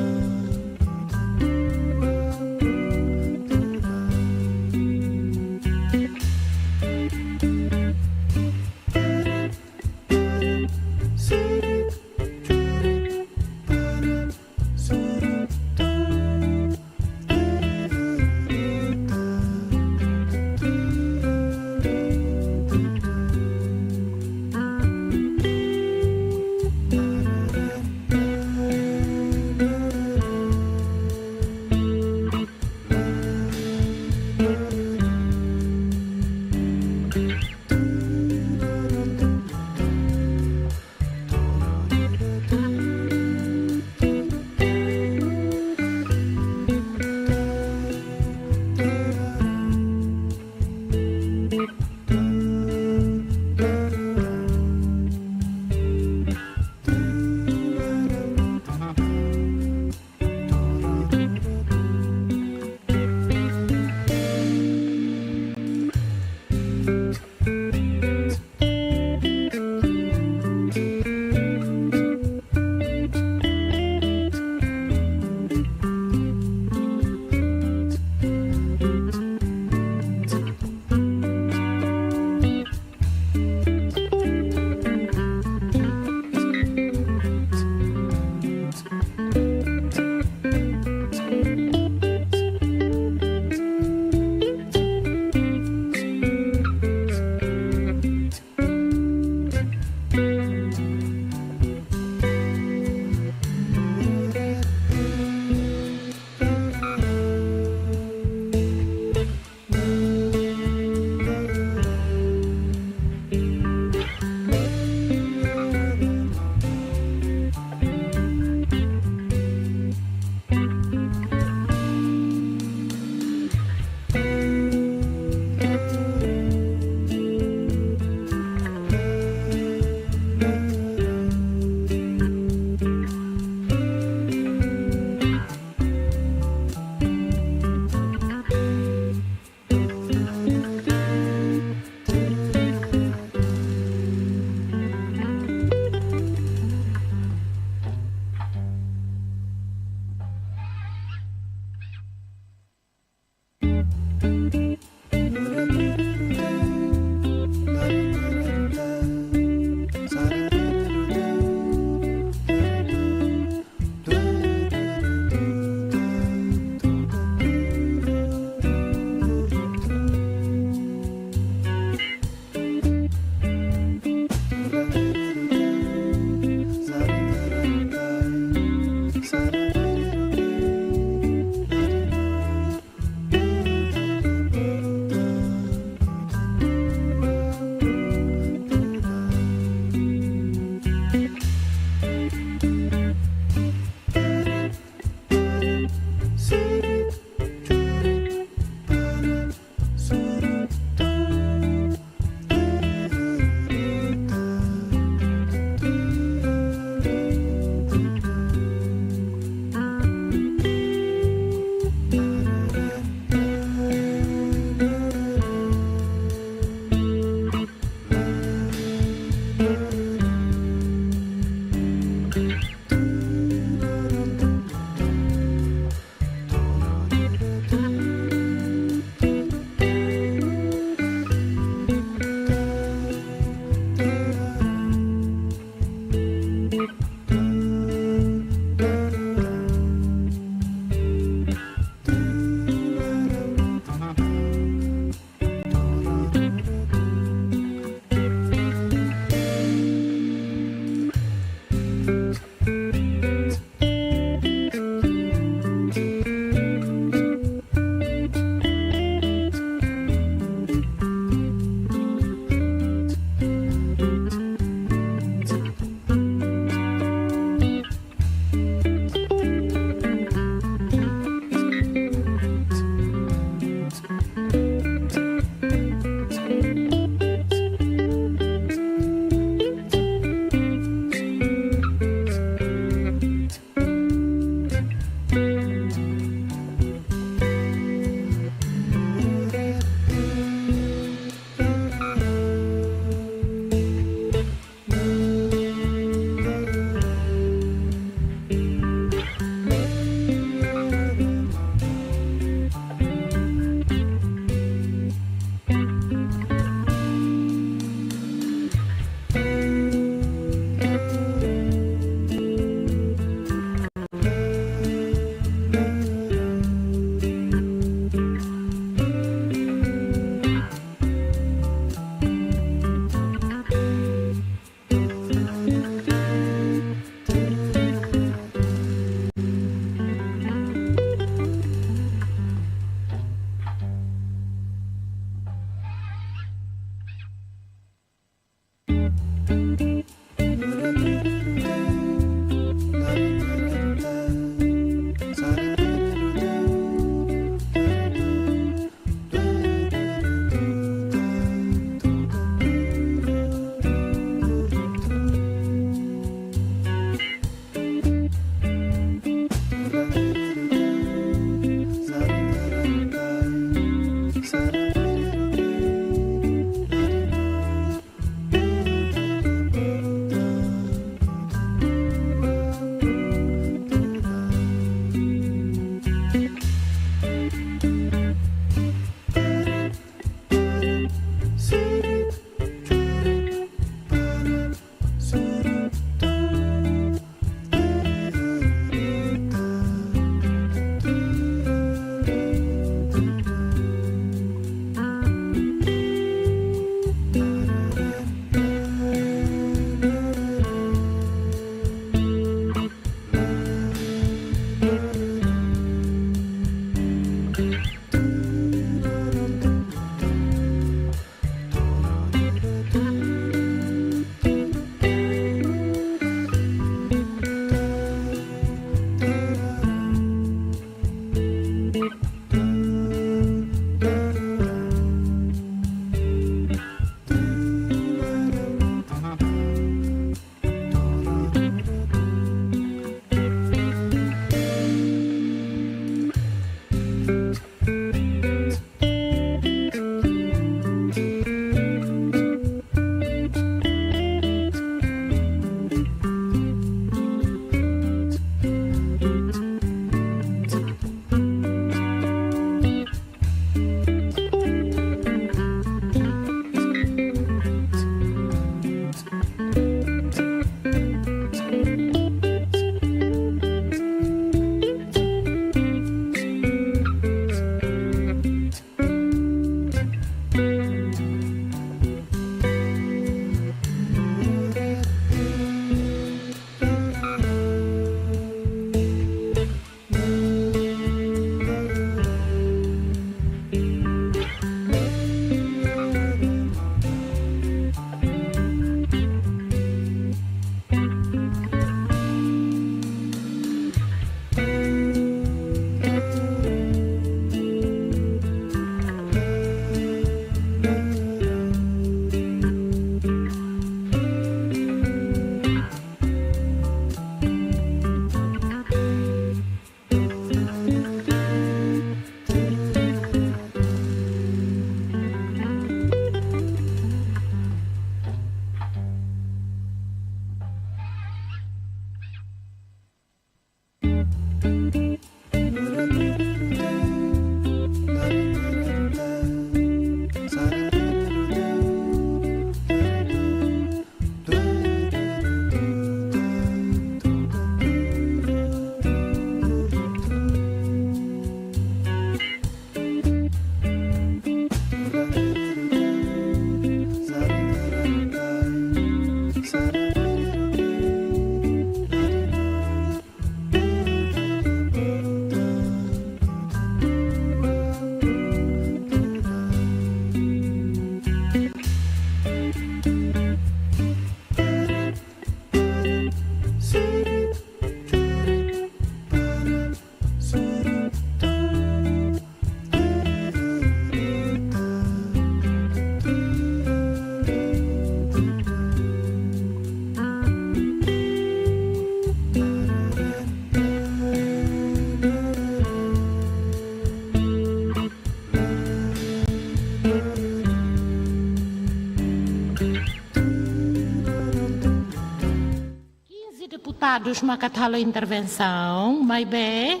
Quinze deputadus maka halo intervensaun, maibé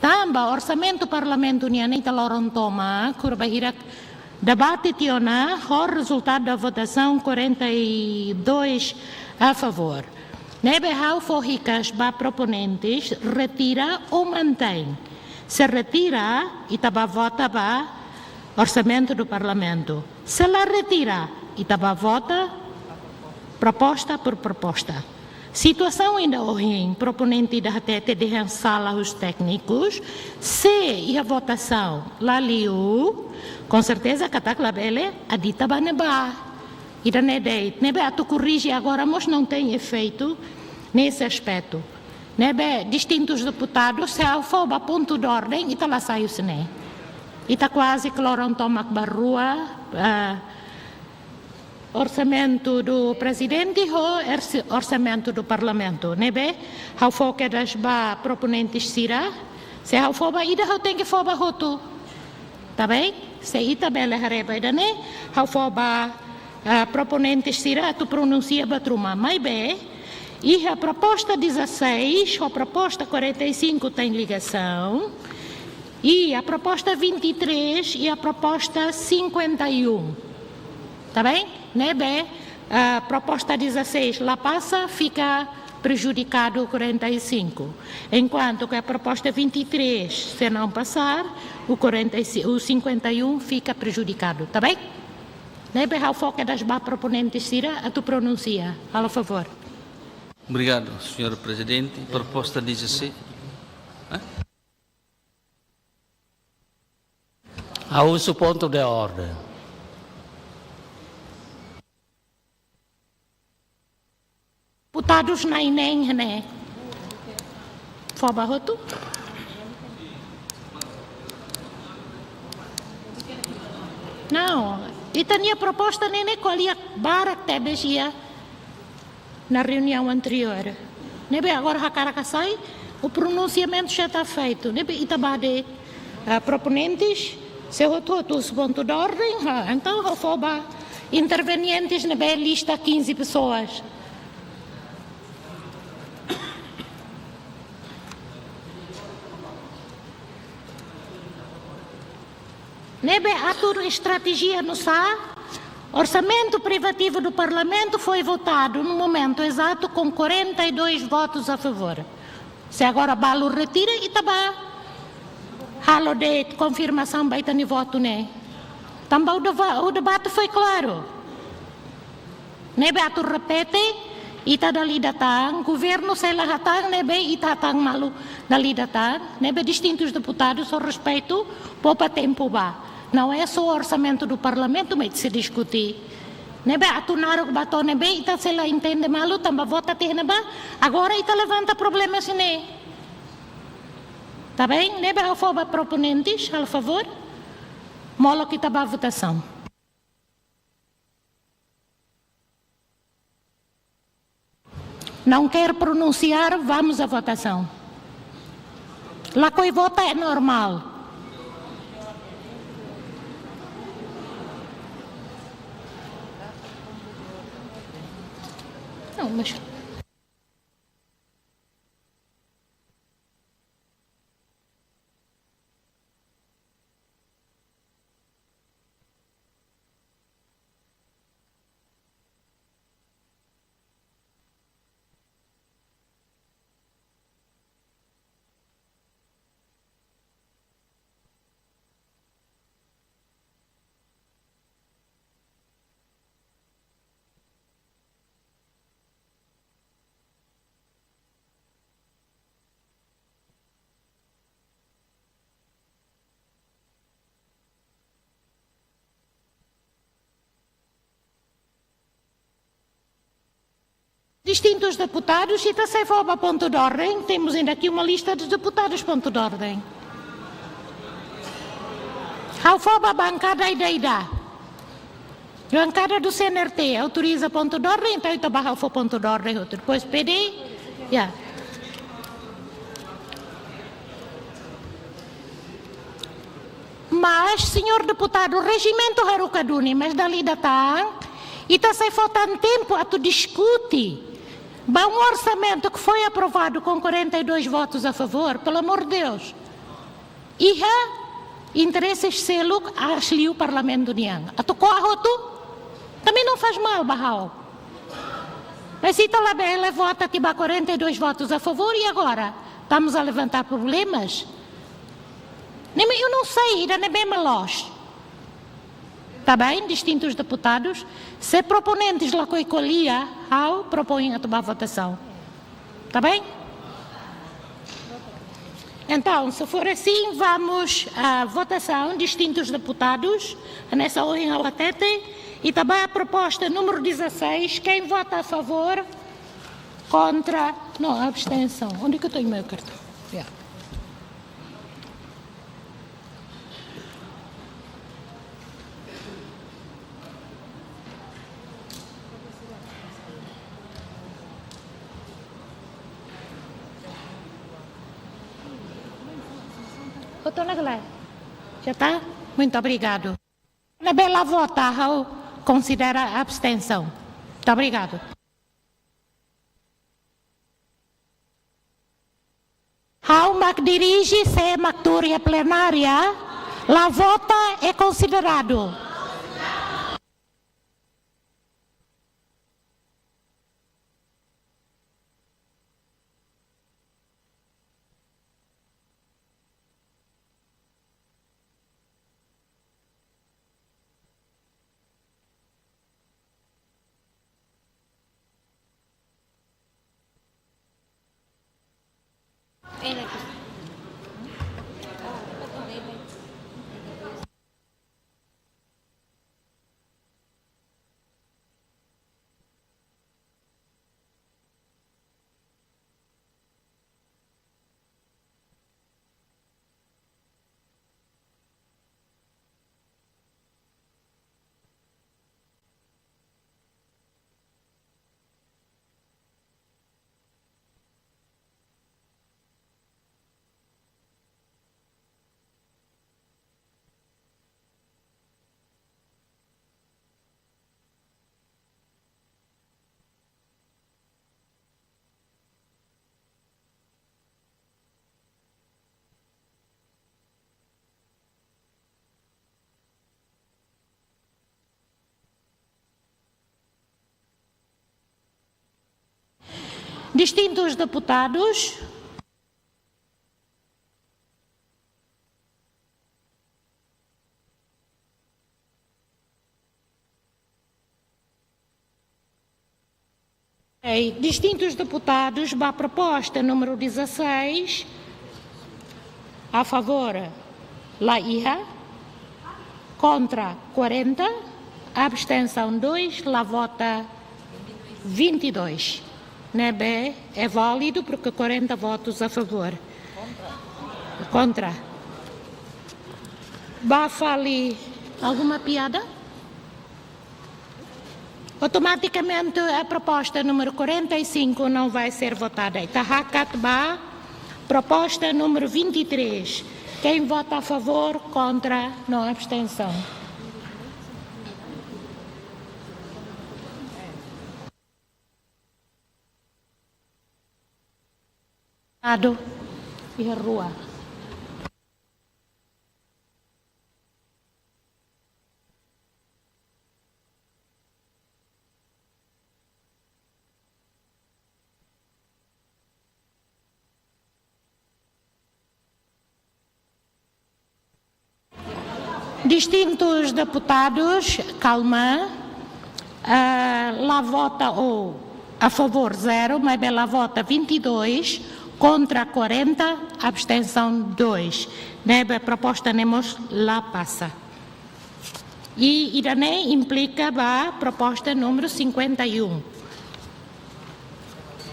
tanba orsamentu parlamentu nian ne'e ita loron tomak, kura bahirak debate tiha ona, ho rezultadu da votasaun quarenta e dois a favor. Ne'ebé ha'u fó hikas ba proponentes, retira ou mantein. Se retira, ita bá vota ba orsamentu do parlamentu. Se la retira, ita bá vota proposta por proposta. Situasaun ida ohin, proponente ida hatete dehan sala husi téknikus, se iha votasaun la liu, com certeza katak labele adita ba ne'ebá. Ida-ne'e de'it, ne'ebé atu korrije agora, mas não tem efeito nesse aspecto. Ne'ebé distintus deputadus, se ha'u fó ba pontu de orden, ita la sai husi ne'e. Ita kuaze ke loron tomak ba rua, ah, orsamentu do prezidente ho ersi-, orsamentu do parlamentu. Ne'ebé, ha'u fó kedas ba proponentes sira, se ha'u fó ba ida, ha'u tenke fó ba hotu. Tá bem? Se ita bele haree ba ida-ne'e, ha'u fó ba, ah, proponentes sira atu pronunsia ba ruma. Maibé, iha proposta dezasseis, ho proposta quarenta e cinco tem ligação, e a proposta vinte e três e a proposta cinquenta e um. Tá bem? Ne'ebé, ah, proposta dezasseis la pasa, fica prejudicado o quarenta e cinco. Enquanto que a proposta vinte e três, se não passar, o quarenta e cinco, o cinquenta e um fica prejudicado. Tá bem? Ne'ebé ha'u fó kedas ba proponentes sira atu pronunsia. Halo favór. Obrigado, senhor Presidente. Proposta dezasseis. Hã? Ha'u husu pontu de orden. Deputadus na'in-neen ne'e. Fó ba hotu? Não. Ita-nia proposta ne'e, ne'e ko'alia barak tebes iha na reunião anterior. Ne'ebé agora hakarak hasai, o pronunciamento já está feito. Ne'ebé ita bá de'it, ah, proponentes, se hotu-hotu husu pontu de orden, ah, entaun ha'u fó ba intervenientes ne'ebé lista quinze pessoas. Ne'ebé atu estratéjia nu'usá, orsamentu privativu do Parlamentu foi votadu no momento exato com quarenta e dois votos a favor. Se agora balu retira, ita bá halo de'it konfirmasaun ba ita-nia votu ne'e. Tanba o deba-, o debate foi claro. Ne'ebé atu repete, ita dala ida tan, governu sei la hatán, ne'ebé ita hatán malu dala ida tan, ne'ebé distintus deputadus, ho respeitu, poupa tempu ba. Não é só orsamentu do Parlamentu, mas se diskute. Ne'ebé atu naruk ba to'o ne'ebé, ita sei la entende malu, tanba vota tiha ne'ebá, agora ita levanta problema sira-ne'e. Tá bem? Ne'ebé ha'u fó ba proponentes, halo favór. Molok ita bá votasaun. Não quer pronunciar, vamos à votação. Lakohi vota é normal. Não, mas Distintus deputadus, ita sei fó ba pontu de ordem. Temos ainda aqui uma lista de deputados, pontu de ordem. Ha'u fó ba bankada ida-idak. Bankada do C N R T autoriza pontu de ordem, entaun ita ba ha'u fó pontu de ordem hotu. Depois P D, ya. Mas, señór deputadu, rejimentu haruka duni, mas dala ida tan, ita sei fó tan tempu atu diskute ba um orçamento que foi aprovado com quarenta e dois votos a favor, pelo amor de Deus. Iha interese seluk aas liu Parlamentu nian. Atu ko'a hotu, também não faz mal ba ha'u. Mas se ita labele vota tiha ba quarenta e dois votos a favor, e agora? Estamos a levantar problemas? Ne'e mak, eu não sei, ida-ne'e mak loos. Tá bem, distintus deputadus? Se proponentes lakohi ko'alia, ha'u proponho atu ba votasaun. Tá bem? Então, se for assim, vamos à votação. Distintus deputadus, hanesan ohin ha'u hatete, ita ba proposta número dezasseis. Quem vota a favor? Contra? Não, abstenção. Onde é que eu tenho meu cartão? Yeah. Doutor Nagalai, já está? Muito obrigado. Ne'ebé la vota, ha'u konsidera abstensaun. Muito obrigado. Ha'u mak dirije, sé mak tuur iha plenária, la vota é considerado. Distintus deputadus. Ok, distintus deputadus ba proposta número dezasseis, a favor, la iha, kontra, quarenta, abstensaun dois, la vota, vinte e dois. Ne'ebé é válido porque quarenta votos a favor. Contra. Ba fali alguma piada? Automaticamente a proposta número quarenta e cinco não vai ser votada. Ita hakat ba proposta número vinte e três. Quem vota a favor, contra, não, abstenção. Ado, iha rua. Distintus deputadus, kalma, ah, la vota ou a favor zero, maibé la vota vinte e dois, kontra quarenta, abstensaun dois. Ne'ebé proposta ne'e mós la pasa. I ida-ne'e implika ba proposta número cinquenta e um.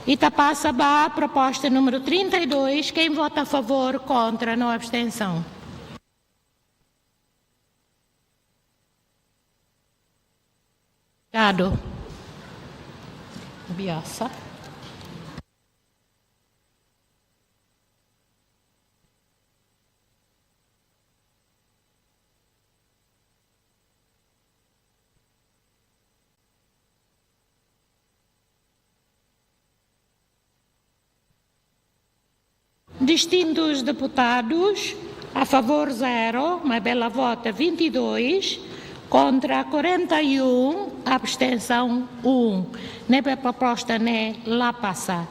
Ita pasa ba proposta número trinta e dois. Quem vota a favor, kontra, no abstensaun. Obrigado. Biasa. Distintus deputadus, a favor zero, maibé la vota vinte e dois, kontra quarenta e um, abstensaun um. Ne'ebé proposta ne'e la pasa.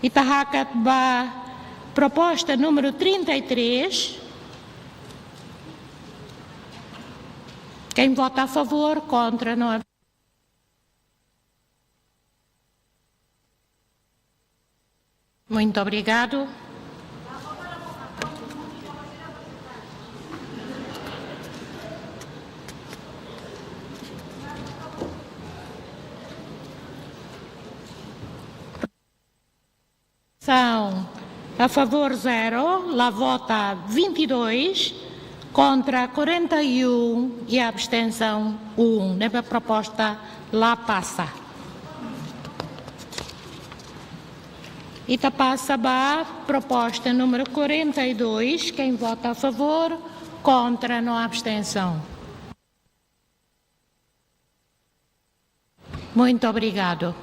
Ita hakat ba proposta número trinta e três. Quem vota a favor, kontra, no. Muito obrigado. São a favor zero, la vota vinte e dois, kontra quarenta e um e abstensaun um. Ne'ebé proposta la pasa. Ita pasa ba proposta número quarenta e dois. Quem vota a favor, kontra, no abstensaun. Muito obrigado.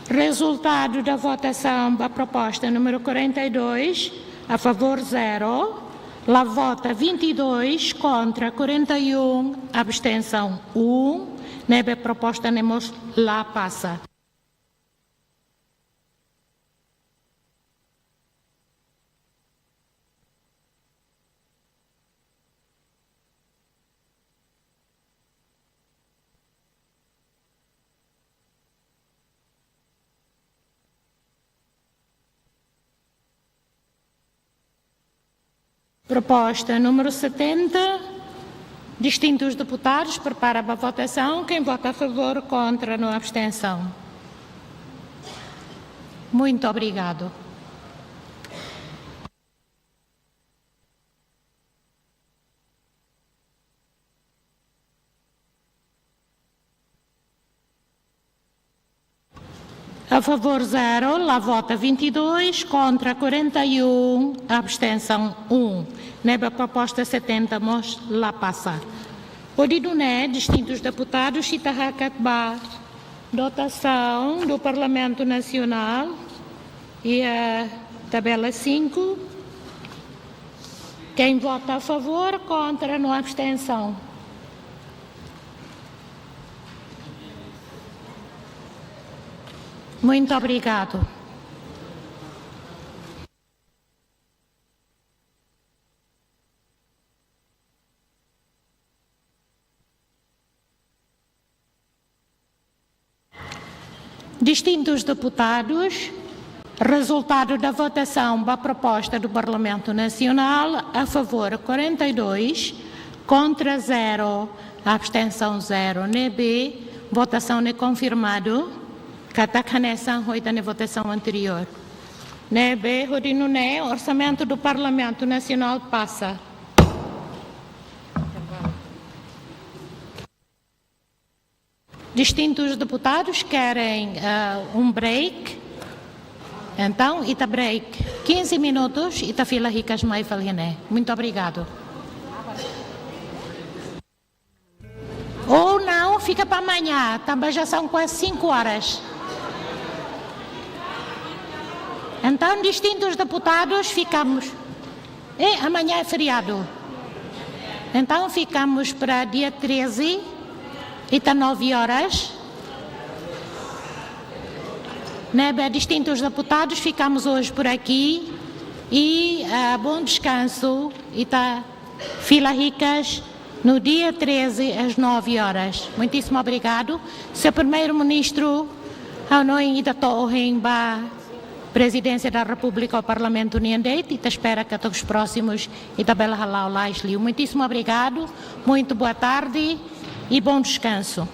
Resultado da votação ba proposta número quarenta e dois, a favor zero, la vota vinte e dois, kontra quarenta e um, abstensaun um, ne'ebé proposta ne'e mós la pasa. Proposta número setenta, distintus deputadus, prepara ba votasaun. Quem vota a favor, kontra, no abstensaun. Muito obrigado. A favor zero, la vota vinte e dois, kontra quarenta e um, abstensaun um. Ne'ebé proposta setenta mós la pasa. Hodi nune'e, distintus deputadus, ita hakat ba dotasaun do Parlamento Nacional, iha tabela cinco. Quem vota a favor, kontra, no abstensaun. Muito obrigado. Distintus deputadus, resultado da votação ba proposta do Parlamento Nacional, a favor quarenta e dois, kontra zero, abstensaun zero. Ne'ebé votasaun ne'e konfirmadu, katak hanesan ho ita-nia votasaun anteriór. Ne'ebé hodi nune'e, orsamentu do Parlamento Nacional pasa. Distintus deputadus querem, ah, um break. Então, ita break quinze minutos, ita fila hikas mai fali ne'e. Muito obrigado. Ou não, fica para amanhã, também já são quase cinco horas. Então, distintus deputadus, ficamos. E amanhã é feriado. Então, ficamos para dia treze, ita nove horas. Ne'ebé, distintus deputadus, ficamos hoje por aqui. E, ah, bom descanso, ita fila hikas no dia treze, às nove horas. Muitíssimo obrigado. Senhor Primeiro-Ministro, ha'u hanoin ita to'o ohin ba Prezidénsia da Repúblika ou Parlamentu nian de'it, ita espera katak os próximos ita bele hala'o lalais liu. Muitíssimo obrigado, muito boa tarde e bom descanso.